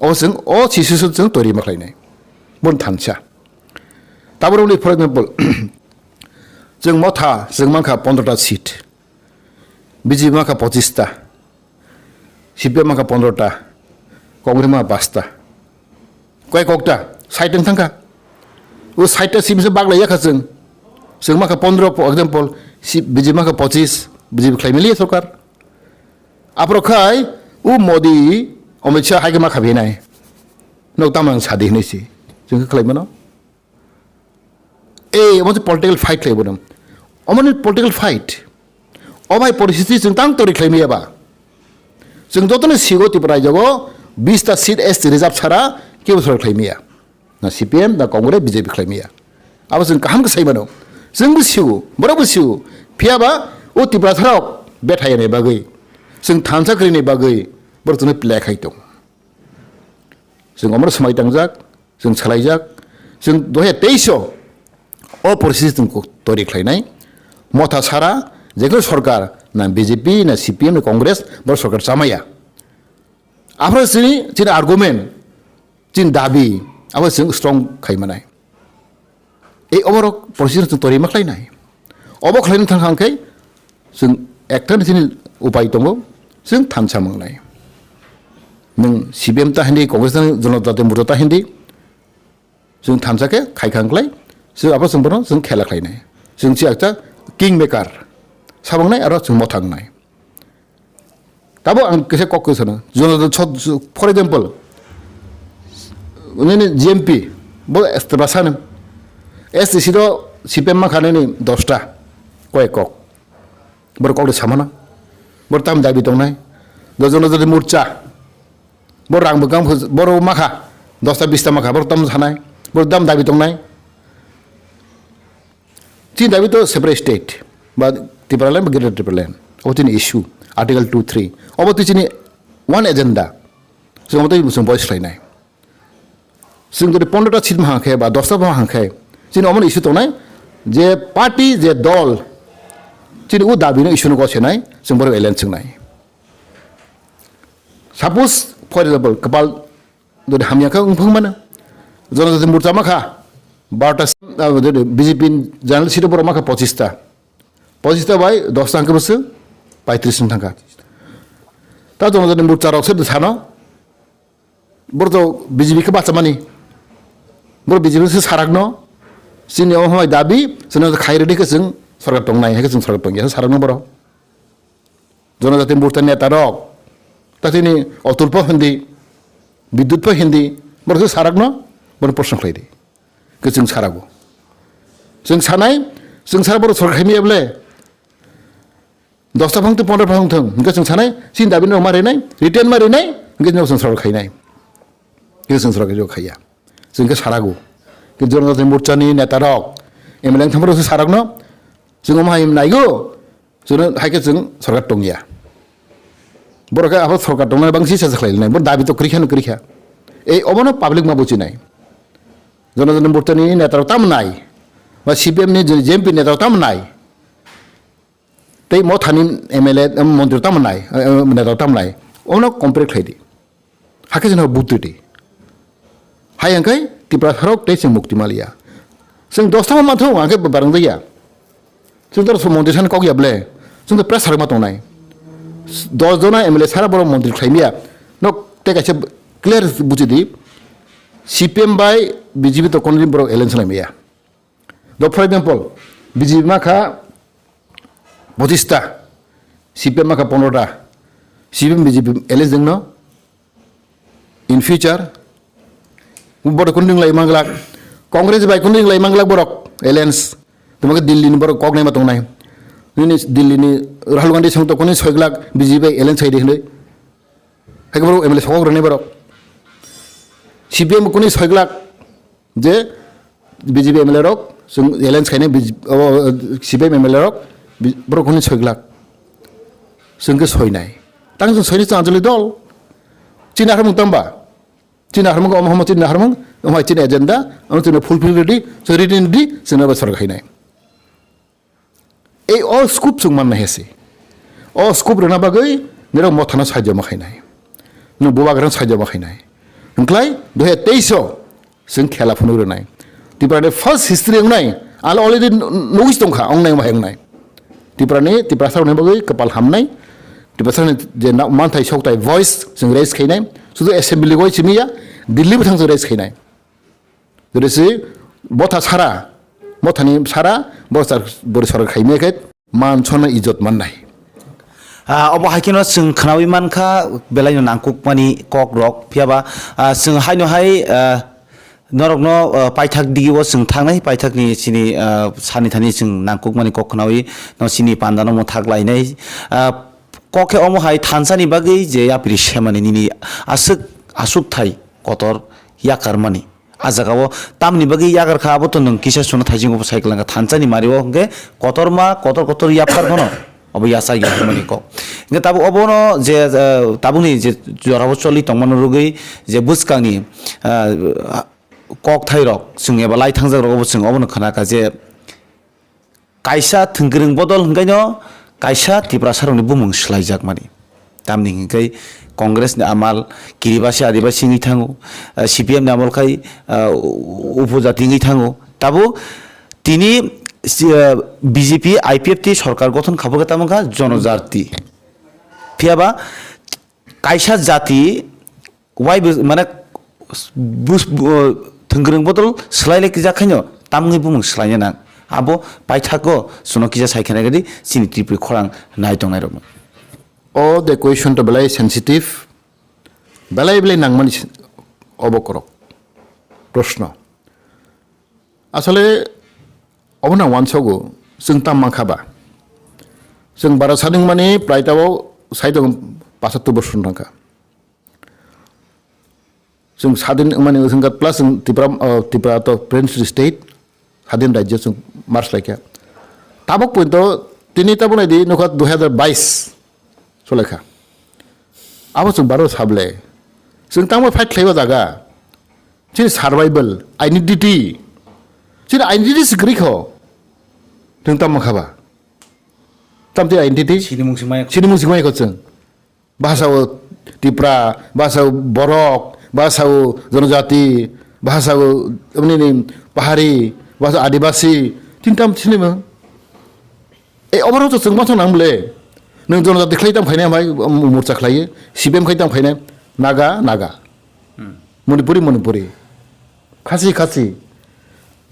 O chwng, o sisiswk chwng tori ma khlainai. Bon thansa. Taborokni, for example, chwng motha, chwng mankha pondro ta seat. B J P mankha pochis ta, C P M mankha pondro ta, Congress mankha paanch ta. Koi kokta Side wng thangkha. O side ta sibisa baglai yakha chwng. Chwng makha pondro, for example, si B J P makha pochis, B J P khlai maliya sorkar. Aphro khai, o Modi, Amit Shah hai khe makha binai. Nok tamang sadi hinwi si. Chwng khe khlai mano. E, omo political fight khlai bono. Omo ni political fight. O bai poristhiti chwng tang tori khlai maya ba. Chwng jotono sigo Tripura rajyo bis ta seat S T reserve sara kebo sorkar khlai maya. Na C P M, na Congress, B J P khlai maya. Abo chwng kaham khe sai mano. Chwng bo sigo, borok bo sigo. Phiya ba o Tripura sarok bethai ni bagwi. Chwng thansa kwrwi ni bagwi. Borok chwngno play khai tong. Chwng omor swmai tangjak, chwng salaijak, chwng dohe teiso o poristhiti chwng tori khlainai. Motha sara, jekno sorkar, na B J P, na C P M, na Congress, bor sorkar chamaya. Aphro chini, chini argument, chini dabi, abo chwng strong khai manai. Ei oborok poristhiti chwng tori ma khlainai. Obo khlaina thang hang khe chwng ekta ni chini upai tongo, chwng thansa mangnai. Nwng C P M ta hindi, Congress ta hindi, Janata Jati Morcha ta hindi, chwng thansa khe khai khang khlai, chwng abo chwng bono chwng khela khlainai. Chwng chi akta king maker, sabangnai aro chwng mothangnai. Tabo ang kisa kok kisa no. Jono, so, so, for example, nini G M P, bo Tiprasa ni. S T C do C P M makha nini dosta, koi kok. Bor kok de samana. Bor tam dabi tongnai. Do Jono Jati Morcha. Bor rang bwkang, bor makha, dosta bista makha, bor tam sanai. Bor tam dabi tongnai. Chini dabi to separate state, ba Tipraland, ba Greater Tipraland. Obo chini issue, Article two three. Obo to chini one agenda. Chwng obo to chwng voice khlainai. Chwng jodi pondro ta seat ma hangkhe, ba dosta ma hangkhe, chini omo issue tongnai, je party, je dol, chini o dabi no issue no gosenai, chwng borok alliance wngnai. Suppose, for example, kwpal jodi hamya khe wngphang mano. Jono jodi murcha makha, barota, ah, jodi B J P general seat borok makha pochista. Pochista bai dosta hangkhe bwswk paitris wng thangkha. Ta jono jodi murcha rok se sano, borok to B J P khe bachamani. Borok B J P se sarakno, chini omo hamai dabi, chwngno khai rwdi khe chwng sorkar tongnai, hai khe chwng sorkar tongya, sarakno borok. Jonojati Morcha neta rok, ta chini Atul pho hindi, Bidyut pho hindi, borok se sarakno, borok proshno khlai di. Khe chwng sarago. Chwng sanai, chwng sara borok sorkar khaimaya bole. Dosta phang tong, pondro phang thung, hingke chwng sanai, chini dabi no ma rinai, return ma rinai, hingke chwng sorkar khainai. Khe chwng sorkar khaijak khaiya. Chwng khe sarago. Khe Jonojati Morcha ni neta rok, M L A wngthang borok se sarakno, chwng omo hai naigo, Chwng hai khe chwng sorkar tongya. Borok khe abo sorkar tongnai bangsi sa khlai nai. Bor dabi to kwrwi kha no kwrwi kha. Ei obono public ma buchinai. Jonojati Morcha ni neta rok tamo nai. Ba C P M ni J M P neta rok tamo nai. Tei Motha ni M L A, em, montri rok tamo nai. Eh, eh, neta rok tamo nai. Ono compare khlai di. Hakhe chwng buddhi di. Hai hwnkhe Tiprasa rok tei chwng mukti maliya. Chwng dosta ma manthung hwnkhe barang jaya. Chwng to montri sani kok ya ble. Chwng to press sarok ma tongnai. Dos jona M L A sara borok montri khlai miya. Nok tei kaisa clear buji di. C P M bai B J P to kono din borok alliance lai miya. Do, for example, B J P ma kha pochista, C P M ma kha pondro ta, C P M B J P alliance wngno in future borok kunu ring lai manglak, Congress bai kunu ring lai manglak borok alliance, tamo khe Delhi ni borok kok naima tongnai, nini Delhi ni Rahul Gandhi song to kunu soi glak B J P bai alliance sai di hinwi, hai khe borok M L A sokok rwnai borok, C P M kunu soi glak, je B J P M L A rok, chwng alliance khainai B J P, o, C P M M L A rok, bi-, borok hwnwi soi glak. Chwng khe soinai. Tang chwng soinai chwng Anjali dol. Chini naharmung tamba? Chini naharmung omo homo chini naharmung, omo hai chini agenda, omo chini fulfill ready, chwng ready ready, chwng abo sorkar khainai. Ei o scope chwng manna hese. O scope rwna bagwi nirok Mothano saijo ma khainai. Nwng Bubagrano saijo ma khainai. Hwnkhlai dui hajar teis o chwng khela phunuk rwnai. Tiprani first history wngnai. Ang already nugwi tongkha, wngnai omo hai wngnai. Tiprani, Tiprasa rokni bagwi kwpal hamnai. Tiprasani je na-, manthai sokthai voice chwng raise khainai. Sudu assembly goi simi ya, Delhi bo thang chwng raise khainai. Jodi se botha sara, bothani sara, bo sar-, bori sorkar khaimaya khe man sonna ijot mannai. Ah, obo hai kheno chwng khnawi mankha, belaino nangkukmani kokrok, phiyaba, ah, chwng haino hai, ah, norokno, ah, paithak digio chwng thangnai, paithakni chini, ah, sani thani chwng nangkukmani kok khnawi no chini pandano mwthak lainai. Ah, kok khe omo hai thansani bagwi je yapri semani nini aswk, aswk thai kotor yakarmani. A jagao tamni bagwi yagar kha, abo to nwng kisa suna thaisingo bo cycle wngkha thansani mario, hwnkhe kotorma kotor kotor yapharmano obo yachak ya hwnmani kok. Hwnkhe tabuk obono je, eh, tabukni je jorao choli tongmano rwgwi je bwskangni, eh, kok thairok chwng eba lai thangjak rogo bo chwng obono khna kha je, kaisa thwngkwrwng bodol hwnkhaino kaisa Tiprasarokni bumung swlaijakmani. Tamni hwnkhe Congress ni amal Kiribati Adibasi wngwi thango, ah, C P M ni amal khai, ah, upojati wngwi thango. Tabuk tini, ah, B J P I P F T sorkar gothon kha bwkha tamo wngkha jonojati. Phiyaba kaisa jati wai bo, mane, bus-, bu-, thwngkwrwng bodol swlai lai kisa khaino tamni bumung swlaina nang. Abo paithakgo chwngno kisa sai khe nai gadi chini Tripuri khorang nai tongnai rokno. O de question to belai sensitive, belai belai nangmani s-, obo korok proshno. Asole obo nang wansogo chwng tam mankha ba. Chwng bara sading mani prai tabo sai tongo pasattor bosor nangkha. Chwng sadin wngmani wngkha plus chwng Tripura, uh, Tripura to French state, sadin rajyo chwng mars laikha. Tabuk poito tini tabuk naidi nukha dui hazar bais solaikha. Abo chwng baro sable. Chwng tangma fight khlaiba jaga. Chini survival, identity. Chini identity se kwrwi kho. Chwng tamo kha ba. Tamte identity? Chini mung singmaya. Chini mung singmaya kho chwng. Bhasao Tipra, bhasao Borok, bhasao Jonojati, bhasao, nini, Pahari, bhasao Adibasi, tintam sinima. E, oborok to chwng masa nang bole. Nwng Jonojati khlai tam khainai, amai morcha khlai, C P M khai tam khainai, Naga, Naga. Manipuri, Manipuri. Khasi, Khasi.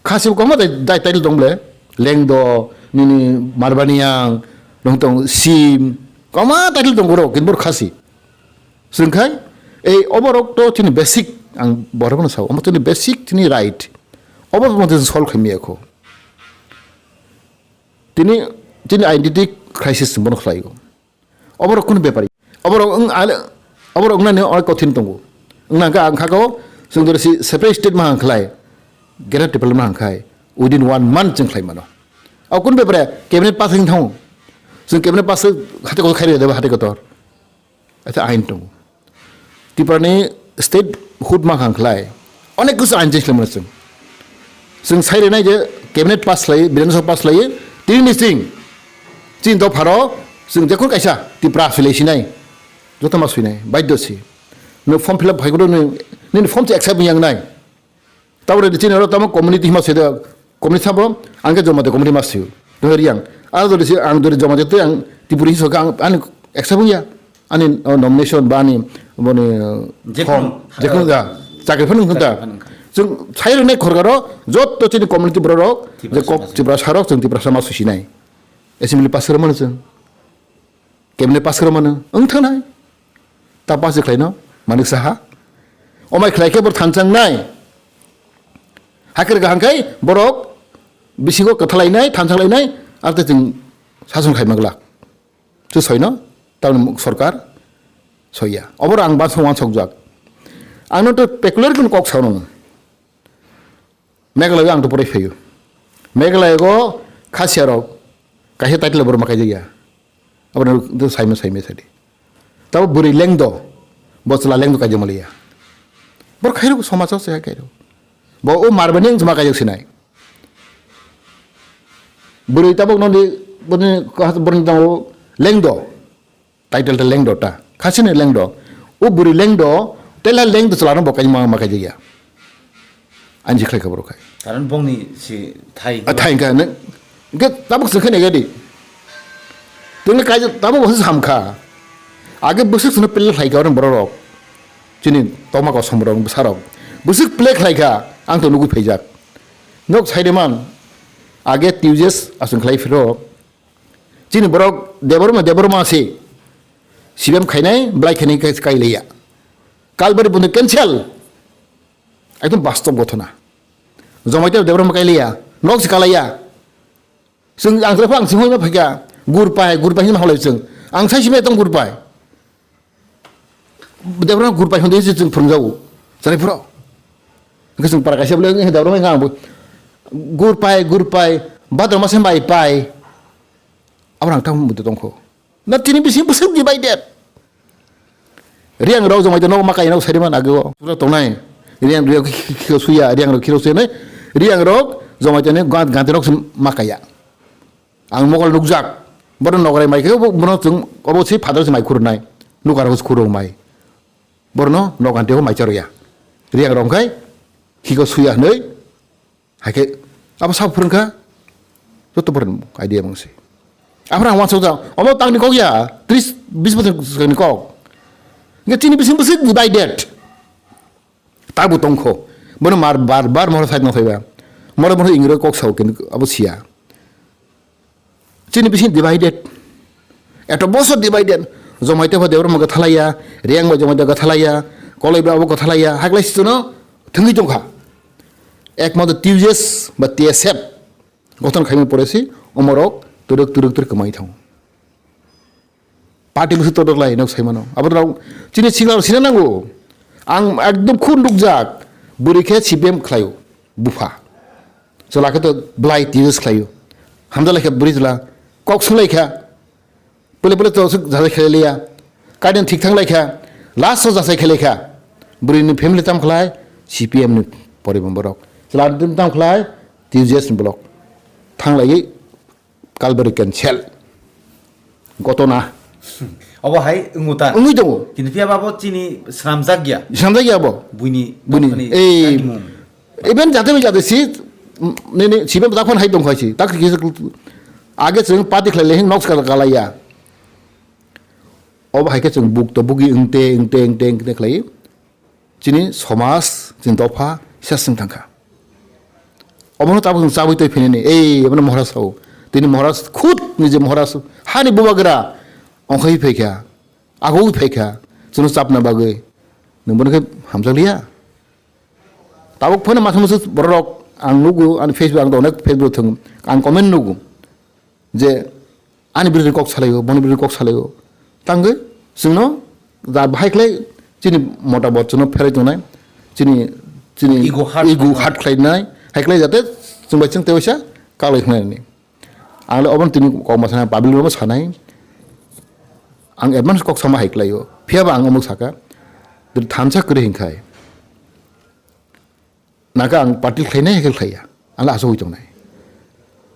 Khasi bo kwbangma dai, dai title tong bole. Lengdo, nini Marbaniang, nong tong Sim. Kwbangma title tong boro, kinbor Khasi. Chwng khai, ei oborok to chini basic, ang borokno sao, omo chini basic chini right. Obo mo chini solve khaimya kho. Tini, chini identity crisis bono khlaigo. Oborok kunu bepari. Oborok wng ale, oborok wngnani onek kothin tongo. Wngna hwnkhe ang khakao, chwng dori si separate state ma hang khlai. Greater development ma hang khai. Within one month chwng khlai mano. O kunu bepare cabinet pass wng thango. Chwng cabinet pass hate kotor khairi deba hate kotor. Ate ain tongo. Tiprani state hood ma hang khlai. Onek kisu ain change khlai mano chwng. Chwng sai rwnai je cabinet pass khlai, Bidhan Sabha pass khlai, tini ni chwng, chini dopharo chwng jekun kaisa Tipra swilai sinai, joto ma swinai, baidyo si. Nwng form fill up khai kudo nwng, nini form se accept wng yang nai. Tabore chini oro tamo community hima sede, community sabo, ang khe Jamatia community ma sio. Doi riyang. Aro dori si ang dori Jamatia tei ang Tripuri hiso khe ang, ani accept wng ya. Ani, oh, nomination ba ani, boni, oh, Jekunu, form, jekunu, oh, ja, chakri phano wngkha ta. Chakri phano wngkha. Chwng sai rwnai khorkaro, jotto chini community bororok, Tiprasa je kok, Tiprasa rok, chwng Tiprasa ma susinai. Assembly pass khe mano chwng. Cabinet pass khe mano. Wng thangnai. Ta pass khlaino, Manik Saha. Omai khlai khe bor thanchang nai. Hakhe rwgwk hangkhai borok bisingo kwthalainai, thanchanglainai, arte chwng sason khai manglak. Chwng soino, tamni sorkar soiya. Oboro ang bansong wansokjak. Ang no to peculiar kok sao nung. Meghalaya ang to porai phaio. Meghalaya go Khasiya rok kaisa title borok ma kaijakya. Abo no saimano saimano sadi. Tabo bwrwi lengdo, bo chwla lengdo kaijak maliya. Bor khairok somaj o se khairok. Bo o Marbani wng chuma kaijak sinai. Bwrwi tabuk noni boni borni tongo lengdo. Title ta lengdo ta. Khasini lengdo. O bwrwi lengdo, tela lengdo chwla no bo kaijak ma kaijak ya. Ani si khlai kha borok hai. Karon bongni si thai. A thai ka ne. Ge tabuk se khene gadi. Tengla kaijak tabuk bo sam kha. Age bwswk sino pele khlai kha borok. Chini tokma kosom rok bwsarok. Bwswk play khlai kha. Ang to nugwi phaijak. Nok saireman, age T U J S aswng khlai phiro. Chini borok Debbarma, Debbarma se. Sibem khainai, belai khainai kai, kai liya. Kalbari bundo cancel. Ekdom bastob gothona. Jomai te Debbarma kai liya. Nok se kalaiya. Chwng ang chwraipha ang singwi ma phaikha, gurpai, gurpai hinwi ma hwnlai chwng. Ang sai simi tong gurpai. Debra gurpai hwnwi se chwng phwrwngjago. Chwraipha. Hwnkhe chwng para kaisa bwlai wngkha Debra wngkha ang bo. Gurpai, gurpai, badroma se mai pai. Abo ang tamo muitu tongkho. Na chini bising bwswk divided. Riang rok jomai no ma kaya no sari man age o. Pura tongnai. Riang rok khiro suya, riang rok khiro suya nai. Riang rok jomai tene gant, gant rok ma kaya. Ang mokol nukjak. Bono nograi mai khe bo, bono chwng obo si father si mai khurunai. Nukar hos khurung mai. Borno nogan teo mai charoya. Riang rok khai khiko suya hnoi. Haikhe abo sabo phwrwngkha, joto phwrwng idea mangsi. Aphra ang wansuk jao, omo tangni kok ya, tris bis bosor swkangni kok. Hingke chini bising bwswk divided. Tabo tongkho. Bono mar bar bar mohor side no thaiba. Moro moro ingro kok sao kintu abo siya. Chini bising divided. Eto bosor divided. Jomai tebo Debra mo gathalaya, Riang bo jomai tebo gathalaya, Koloi bo abo gathalaya, haklai situ no thwngwi tongkha. Ekmatro T U J S ba T S F gothon khaimani pore si omorok twrwk twrwk twrwk kwmai thango. Party bwswk todok lai nok sai mano. Abo rok chini sikla rok sina nango. Ang ekdom khun rukjak. Bwrwi khe C P M khlaio. Bupha. Chwla khe to belai T U J S khlaio. Hamjak lai khe bwrwi chwla. Kok sung lai kha. Pele pele to suk jajai khlai liya. Kaiden thik thang lai kha. Last o jajai khlai kha. Bwrwi ni family tam khlai C P M ni poribo borok. Chwla ni tam khlai T U J S ni block. Thang lai Kalbari cancel. Gotona. Obo hai wngwi ta. Wngwi tongo. Kintu phiya ba bo chini swnamjak ya. Swnamjak ya bo. Buini Buini. Dophani Ei. Tangimung. Even jate bai jate si, m-, nini sibe dakhon hai tongkhai si. Tak kisa age chwng party khlai le hin nok kala kala ya. Obo hai khe chwng buk to bugi wngte, wngte, wngte, wngte khlai. Chini somaj, chini dopha, seseng thangkha. Obono tabuk chwng chabwi twi phinani, ei, obono Maharaj sao. Tini Maharaj khud nije Maharaj hani bubagra ongkhai phaikha, agoi phaikha, chwngno chapna bagwi. Nwng bono khe hamjakliya. Tabuk phano masa masa borok ang nugo, ani Facebook ang onek Facebook thwng, ang comment nugo. Je ani birodini kok salaio, boni birodini kok salaio. Tangwi chwngno da bahai khlai chini mota bo chwngno pherai tongnai, chini, chini Ego hurt ego khlainai. Hurt khlainai, hai khlai jate chwng bai chwng tewaisa kalai khlainani. Ang le obono tini kok ma sanai, public no sanai. Ang advance kok sama hai khlaio. Phiya ba ang omuk saka. Thamsa kwrwi hinkhai. Naka ang party khlainai hai khe khlaiya. Ang le asogwi tongnai.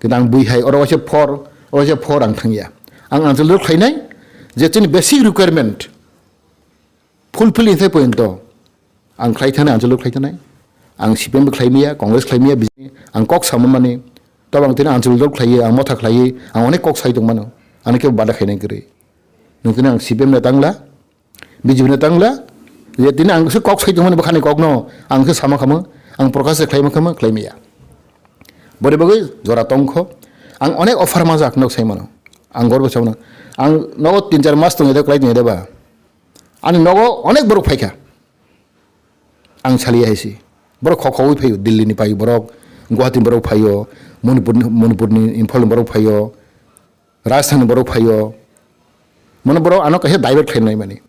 Kintu ang bui hai oro waisa for, oro waisa for ang thangya. Ang Anchal dol khlainai je chini basic requirement fulfill hinthai poyonto ang khlai thanai, Anchal dol khlai thanai. Ang C P M bo khlai maya, Congress khlai maya, B J P ang kok sama mani. Tobo ang tini Anchal dol khlaiwi, ang motha khlaiwi, ang onek kok sai tongmano. Ani kebo bada khainai kwrwi. Nwng tini ang C P M le tangla, B J P no tangla, je tini ang se kok sai tongmani bwkhani kokno, ang se sama khamu, ang Prakash se khlaima khamu, khlaimaya. Bori bagwi jora tongkho, ang onek offer majak nok sai mano, ang gorbo sai mano, ang nogo tin char mas tongwi de, kwlai tongwi de ba, ani nogo onek borok phaikha, ang saliya hai si, borok khok khogwi phaio, Delhi ni pai borok, Guwahati ni borok phaio, Manipur ni, Manipur ni Imphal ni borok phaio, Rajasthan ni borok phaio. Mano borok ano kaisa divert khlainai mani.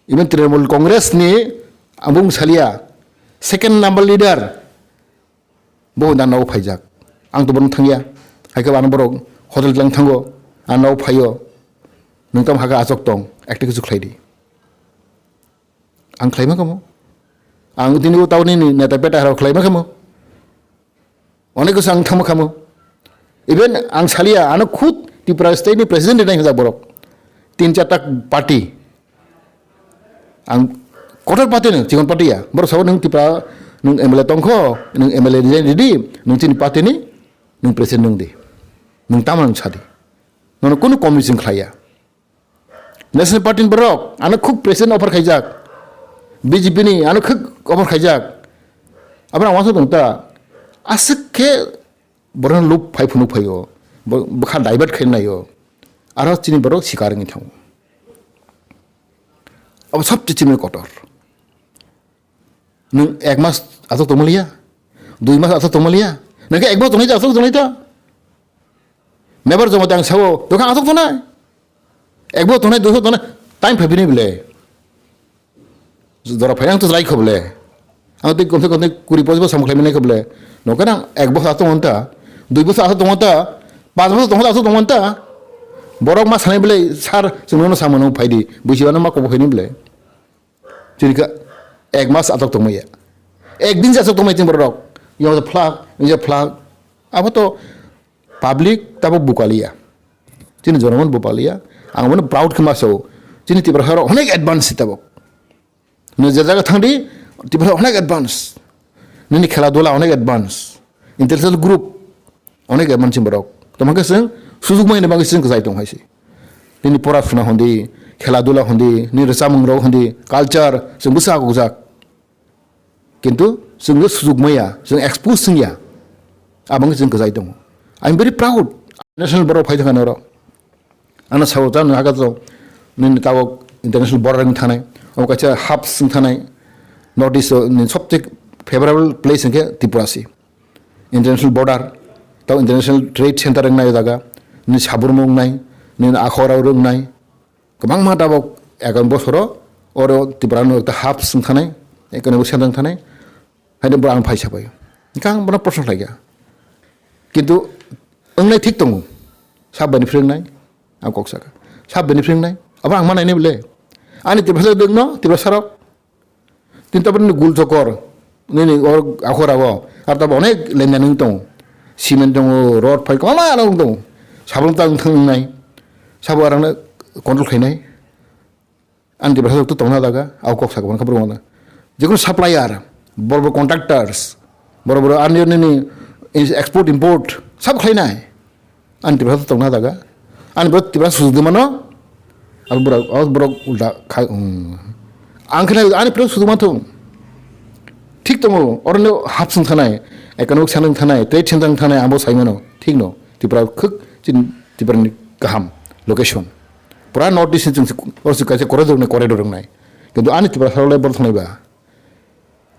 Even Trinamool Congress ni ang bung salia second number leader bo dan nogo phaijak. Ang to bono thangya. Hai khe ano borok hotel tlang thango. Ang nogo phaio. Nwng tamo hakhe achok tong. Ekta kichu khlai di. Ang khlaima kamo. Ang tini o tauni ni neta peta rok khlaima kamo. Onek kisa ang thangma kamo. Even ang salia, ano khud Tripura state ni president rinai hwnjak borok. Tin charta party. Ang kotor party no, chikon party ya. Borok sabo nwng Tripura, nwng M L A tongkho, nwng M L A resign ridi, nwng chini party ni, nwng president nwng di. Nwng tamo nwng sadi. Nono kunu commission khlaiya. National Party ni borok ano khuk president offer khaijak, B J P ni ano khuk offer khaijak, Abra wasa tong ta, aswk khe borok lob phai phunuk phaio, bo-, bwkha divert khaina naio, aro chini borok sikar wngwi thango. Abo sabse chini kotor. Nwng ek mas aswk tongmaliya, dui mas aswk tongmaliya, nwng khe ek bosor tongnai ta, aswk tongnai ta. Member joma tang sao, dokan aswk tongnai. Ek bosor tongnai, dui bosor tongnai, time phai bini bile. Jora phai ang to jai kho bile. Ang tei komse kom tei kuri pochis bosor samung khlai mani kho bile. Nokhe nang ek bosor aswk tongo ta, dui bosor aswk tongo ta, panch bosor tongo ta, aswk tongo ta. Borok ma sanai bile, sir, chwngno samano phai di, buisi ano ma kobo khaini bile. Chini kha ek mas aswk tongmaya. Ek din se aswk tongmaya chini borok. Yang phlak, yang phlak. Abo to public tabok bukaliya. Chini jonogon bukaliya. Ang mano proud khe ma sao. Chini Tiprasa rok onek advance tabok. Nwng je jaga thangdi, Tiprasa onek advance. Nini khela dula onek advance. Intellectual group onek advance borok. Tamo khe chwng sujuk mai ni bagwi chwng kwchai tong hai se. Nini pora suna hondi, khela dula hondi, nini rwchapmung rok hondi, culture, chwng bwsa kukjak. Kintu chwng je sujuk maya, chwng expose wngya, aboni chwng kwchai tongo. I am very proud. National borok phai thangkha norok. Ano sao ta nang haka to, nini tabok international border wng thanai, omo kaisa hub wng thanai, North East ni sobse favorable place hwnkhe Tripura se. International border, tabo international trade center wngnai o jaga, nini saburmo wngnai, nini akhora wngnai, kwbangma tabok ekon bosoro oro Tripura no ekta hub wng thanai, economic center wng thanai, haino bo ang phai sabai. Hwnkhe ang bono proshno khlaikha. Kintu wngnai thik tongo, sab benefit wngnai, ang kok sakha. Sab benefit wngnai, abo ang ma nainai bole. Ani Tiprasa dwngno, Tiprasa rok. Tin tabuk nini gul chokor, nini or akhora o, ar tabuk onek lenden wng tongo. Cement tongo, rod phai kwbangma ano wng tongo. Saboni ta wng thang wngnai, sabo arangno control khainai. Ani Tiprasa rok to tongna jaga, abo kok sakha, khe borok mano. Jekunu supplier, bor bor contractors, bor bor ani nini export import, sab khlainai. Ani Tiprasa to tongna jaga. Ani borok Tiprasa sujuk mano. Abo borok, abo borok ulta khai, um. Ang khe ani Tiprasa sujuk manthung. Thik tongo, oro no hub sung thanai, economic sanung thanai, trade center thanai, abo sai mano. Thik no, Tripura khuk chin Tripura ni kaham location. Pura North East ni chwng se, oro se kaisa corridor ni corridor wngnai. Kintu ani Tiprasa rok lai bor thangnai ba.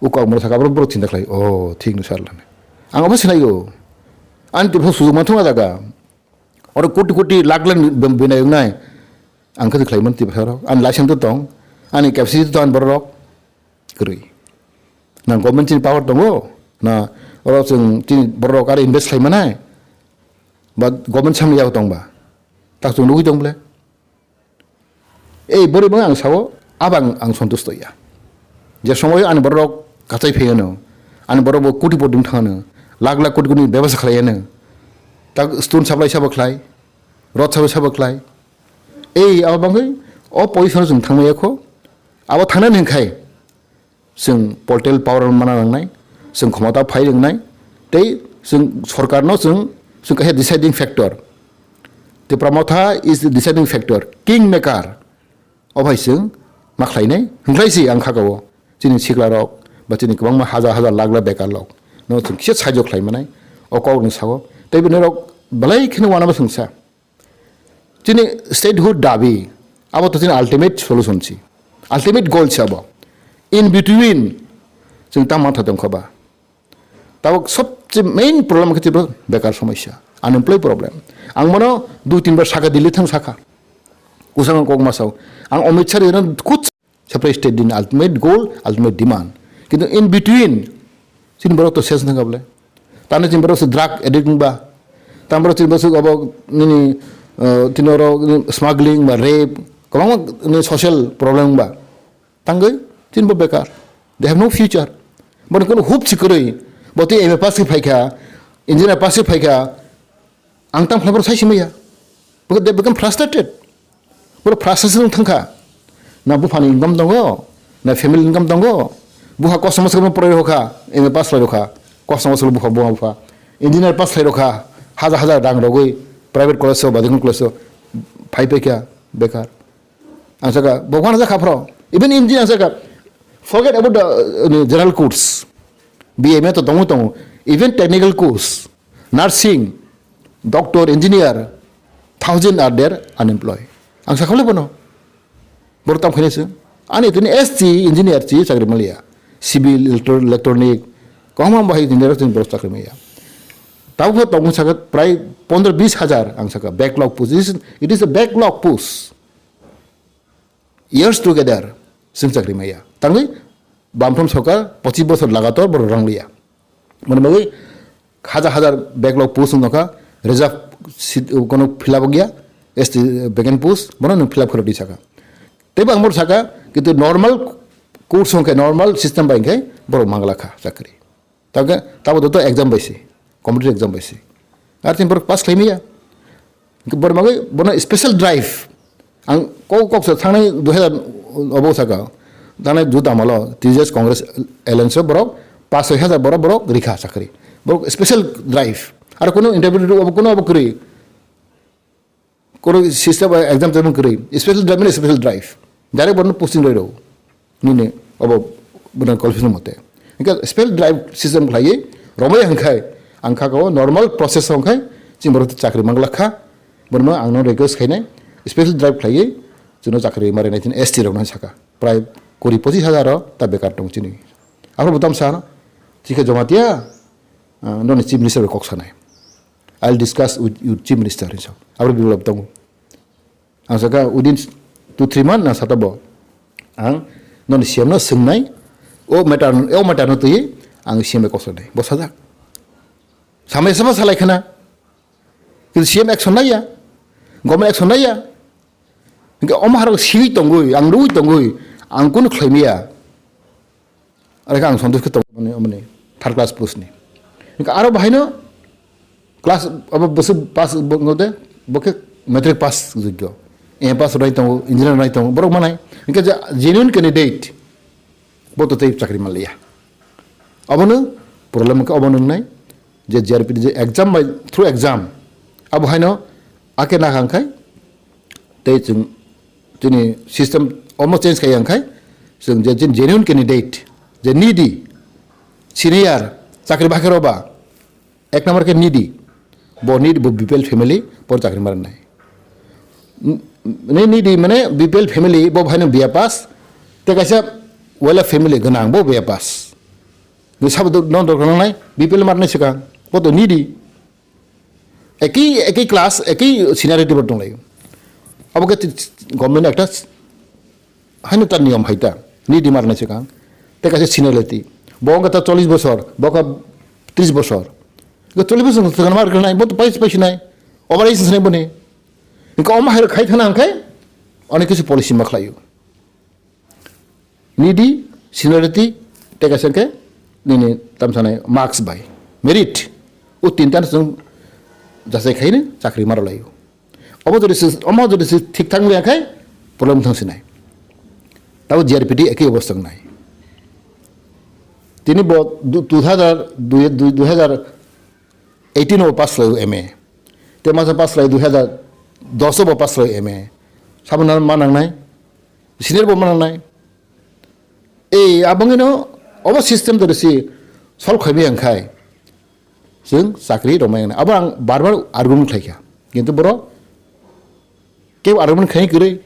O kok mano saka borok, borok chinta khlai, "Oh, thik no sir," lani. Ang abo sinai o. Ani Tiprasa sujuk manthung a jaga. Oro koti koti lakh lakh ni bem-, benai wngnai. Ang khe khlai man Tiprasa rok. Ani license to tong. Ani capacity to tong borok. Kwrwi. Na government chini power tongo. Na oro chwng chini borok aro invest khlai manai. Ba government samni yago tong ba. Tak chwng nugwi tong bole. Ei, borok bangma ang sao, abang ang sontusto ya. Je somoy ani borok kachai pheyano, ani borok bo koti poti thangano, lakh lakh koti koti bebasa khlaiyano, tak stone supply sabo khlai, rod sabo sabo khlai. Ei, abo bangwi o position chwng thangmaya kho, abo thangnani hwnkhai, chwng political power mana nangnai, chwng khomota phai wngnai, tei chwng sorkarno chwng, chwng kaisa deciding factor. Tipra Motha is the deciding factor, king maker. O bai chwng ma khlainai, hwnkhlai si ang kha o. Chini sikla rok, ba chini kwbangma hajar hajar lakh lakh bekar rok. No chwng kisa saijo khlai manai, o kok ni sao. Tei bini rok belai kheno wanama chwngsa. Chini statehood dabi, abo to chini ultimate solution si, ultimate goal si abo. In between, chwng tang mantha tongkha ba. Tabuk sobse main problem khe chini bekar somosya, unemployed problem. Ang mano dui tin bar saka Delhi thang saka. Kusang kok masao. Ang Amit Shah ri khud separate state din ultimate goal, ultimate demand. Kintu in between, chini borok to ses nang kable. Tani chini borok se drug addict ba. Tam borok chini borok se abo nini, eh, tini oro smuggling ba rape, kwbangma nini social problem ba. Tangwi chini bo bekar. They have no future. Boni kono hope si kwrwi. Bo tei M A pass khe phaikha, engineer pass khe phaikha, Ang tang phlai borok sai simaya. Because they become frustrated. Borok frustration wng thangkha. Na buphani income tongo, na family income tongo. Buha kosto mosto khe porai rokha, M A pass khlai rokha. Kosto mosto buha, buha, buha. Engineer pass khlai rokha. Hajar hajar rang rogwi private college o, badikun college o phai paikha bekar. Ang saka, bo wana jakha phro. Even engineer ang saka, forget about the, uh, general course. B M A to tongo tongo. Even technical course, nursing, doctor, engineer, thousand are there unemployed. Ang sakha le bono. Borok tam khainai se. Ani tini S T engineer chi chakri maliya. Civil, electro-, electronic, kwbangma bahai engineer chini borok chakri maliya. Tabuk tongo saka prai pondro bis hajar ang saka backlog post. It is, it is a backlog post. Years together, chwng chakri maya. Tangwi Bamphrom Sarkar pochis bosor lagator borok rang liya. Mane bagwi hajar hajar backlog post wng nokha, reserve seat kono fill up wngya, S T vacant post, bono nwng fill up khwlai di saka. Teibo ang bono saka, kintu normal course wngkhe, normal system bai wngkhe borok mangla kha chakri. Tangkhe tabo to exam bai se, competitive exam bai se. Ar tin borok pass khlai maya. Borok bagwi bono special drive. Ang kok kok sa thangnai dui hajar obo saka. Thangnai dui tamalo T J S Congress Alliance borok pass soi hajar borok borok rikha chakri. Borok special drive. Ar kono interview obo kono obo kwrwi. Koro system, eh, exam tebong kwrwi. Special drive mane special drive. Direct bono posting roi rw. Nini obo bono qualification mote. Engka special drive system khlaiwi romai hwnkhai, ang kha ko normal process hwnkhai, chini borok chakri manglak kha. Bono ang no request khainai, special drive khlaiwi chwngno chakri marinai chini S T rok no saka. Prai kuri pochis hajar o ta bekar tong chini. Abo bo tamsa no, chikha Jamatia, ah, noni chief minister bai kok sanai. I'll discuss with your chief minister hinwi sa. Abo biplab tongo. Ang saka within two three month na sata bo. Ang noni C M no swngnai, o matter, o matter no twi ang C M bai kok sanai. Bo sajak. Samai sama salai khana. Kintu C M action naiya. Government action naiya. Hingke omo harok siwi tongwi, ang nugwi tongwi, ang kunu khlai maya. Are khe ang santosh khe tongo mani, mani third class post ni. Hingke aro bahaino class abo bwswk pass bo-, ngode, bo khe matric pass jogyo. M A pass rai tongo, engineer rai tongo, borok manai. Hingke je genuine candidate, bo to tei chakri manliya. Abono problem khe obo nungnai je J R P T je exam bai, through exam, abo haino ake nakha khai tei chwng chini system omo change khai ang khai chwng je chini genuine candidate je needy, senior, chakri bakhe roba, ek number khe needy, bo needy, bo B P L family, bo chakri marnai. N-, ne needy mane B P L family, bo bhaino B A pass, te kaisa well off family gwnang, bo B A pass. Ni sabo do-, no dorkar nangnai, B P L marnai swkang, bo to needy. Eki, eki class, eki seniority bo tonglai. Abo khe government ekta haino ta niyom hai ta, needy marnai swkang. Te kaisa seniority. Bo wngkha ta chollish bosor, bo wngkha tris bosor. Bo chollish bosor swkang mar khnai, bo to paisa paisa nai. Over age sinai boni. Hingke omo hai khai thana hingke onek kisu policy ma khlaio. Needy, seniority, te kaisa hingke nini tamsanai marks bai. Merit. O tinta no chwng jachai khaino chakri maro laio. Obo jodi se, omo jodi se thik thang liya khai, problem thang sinai. Tabo J R P T ekhi obostha wngnai. Tini bo du-, two thousand, dui, dui, dui hajar eighteen o pass lai M A. Te masa pass lai dui hajar dos o bo pass lai M A. Sabo na ma nangnai? Senior bo ma nangnai? Ei, abangino obo system to risi solve khaibi ang khai. Chwng chakri romai ang. Abo ang bar bar argument khlaikha. Kintu borok kebo argument khai kwrwi.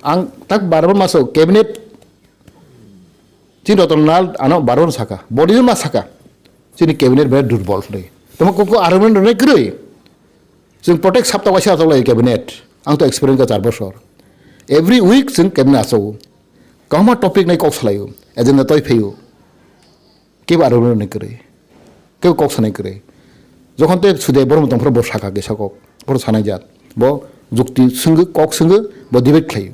Ang tak bar bar maso cabinet chini Ratan Lal ano bar bar saka. Body ma saka. Chini cabinet bai durbol hwnwi. Tamo koko argument ronai kwrwi. Chwng protect sapta waisa atok lai cabinet. Ang to experience ka char bosor. Every week chwng cabinet aso. Kahma topic nai kok salayo. Agenda toi phayo. Kebo aro ni kwrwi. Kebo kok sanai kwrwi. Jokhon te sude borom tong phro bo saka kisa kok. Borom sanai jat. Bo jukti swngwi kok swngwi bo debate khlayo.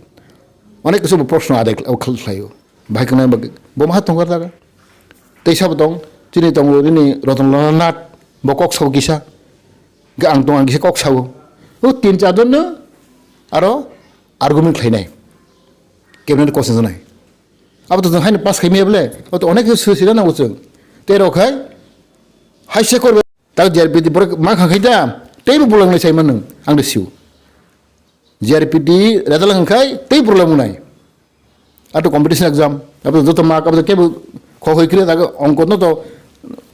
Onek kisu bo proshno adai khlayo. Bahai kwnai bo, bo maha tongkar jaga. Teisa bo tong, chini tongo rini Ratan Lal Nath, bo kok sao kisa. Ga ang tong ang kisa kok sao. O tin char jon no aro argument khlainai. Cabinet question sanai. Abo to jwng haino pass khaimaya bole. O to onek kisu sira nango chwng. Te rok hai, hai se korbe. Ta J R P T borok ma kha khai da. Teibo bolong nai sai manung. Ang de siu. J R P T result wng khai tei problem wngnai. Ato competition exam, abo joto mark, abo kebo Kok hoi kre dago ongko no to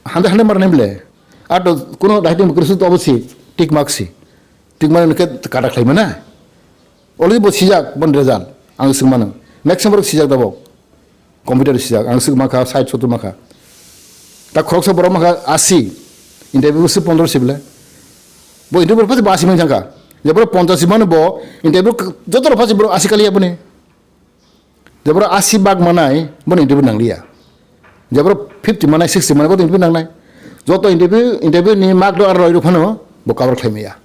hande hande mar nem le. Ato kuno dahiti mo krisu to obosi tik mak si. Tik mar ke kata khlai mana. Already bo sijak bon result ang sing mano. Maximum borok sijak dabo. Computer sijak ang sing makha side sotu makha. Ta khoroksa borok makha asi. Interview se pondro sibla. Bo interview pa ba asi mang jangka. Je borok ponchas mano bo interview joto pa borok asi kali abone. Jebra asi bak manai, bono interview nangliya. Jebra fifty manai, sixty manai, bono interview nangnai. Joto interview, interview ni mark do ar roi rok phano, bo cover khlai maya.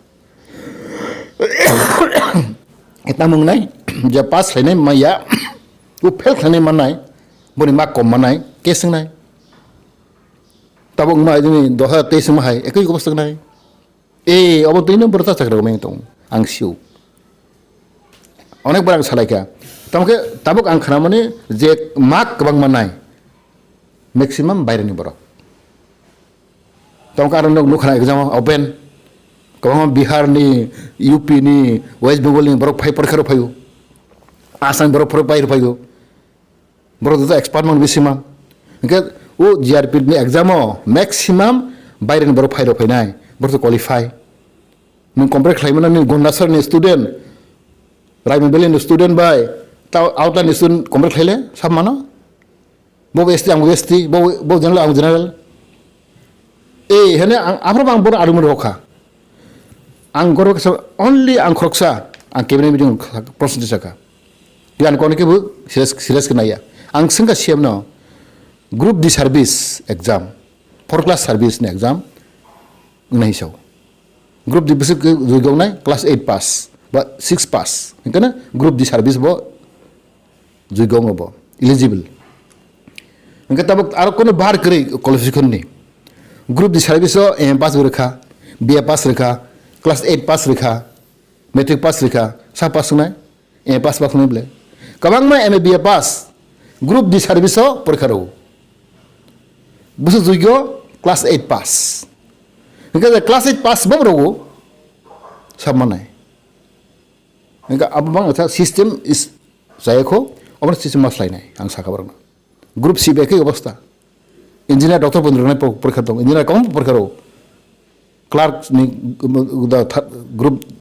Eta mung nai, je pass khlainai maya, u fail khlainai manai, boni mark kom manai, case nai. Tabuk ma ini dosa tei sung hai, ekoi ko bosok nai. Eh, obo twi no borok ta chakra meng tong. Ang siu. Onek bar ang salai kha. Tamo khe tabuk ang khana mani je mak kwbang manai. Maximum bairani borok. Tamo khe aro nok nukhana exam open. Kwbangma Bihar ni, U P ni, West Bengal ni borok phai porkha rok phaio. Assam borok phai rok phaio. Borok joto expert man bisi man. Hingke o G R P ni exam o maximum baire ni borok phai rok phainai. Borok to qualify. Nung compare khlai mano nini Gondasar ni student, Raimon Valley ni student bai, ta outer ni student compare khlai le sab mano. Bo S T ang S T, bo bo general ang general. Eh, hene ang, aphro bang bono argument rokha. Ang goro kisa only ang khoroksa, ang cabinet meeting proshno tisaka. Yang kono ke bu serious, serious ke naya. Ang sengka C M no, group D service exam, four class service ni exam, nai so. Group D bisi ke jui gong nai, class eight pass, ba six pass. Hingkana group D service bo jui gong bo, eligible. Hingke tabuk aro kono bar kwrwi qualification ni. Group D service o M A pass rwkha, B A pass rwkha, class eight pass rwkha, matric pass rwkha, sa pass wngnai, M A pass pass wngnai bwle. Kwbangma M A B A pass, group D service o porikha rwo. Busu juigyo class eight pass. Hingke je class eight pass bo rwo, sa manai. Hingke abo bang system is chayakho, obo system ma slainai, ang saka borokno. Group C bai khe obostha. Engineer doctor bo rwnai po-, porikha tong. Engineer kwbang porikha rw. Clerk ni, um, da tha-, group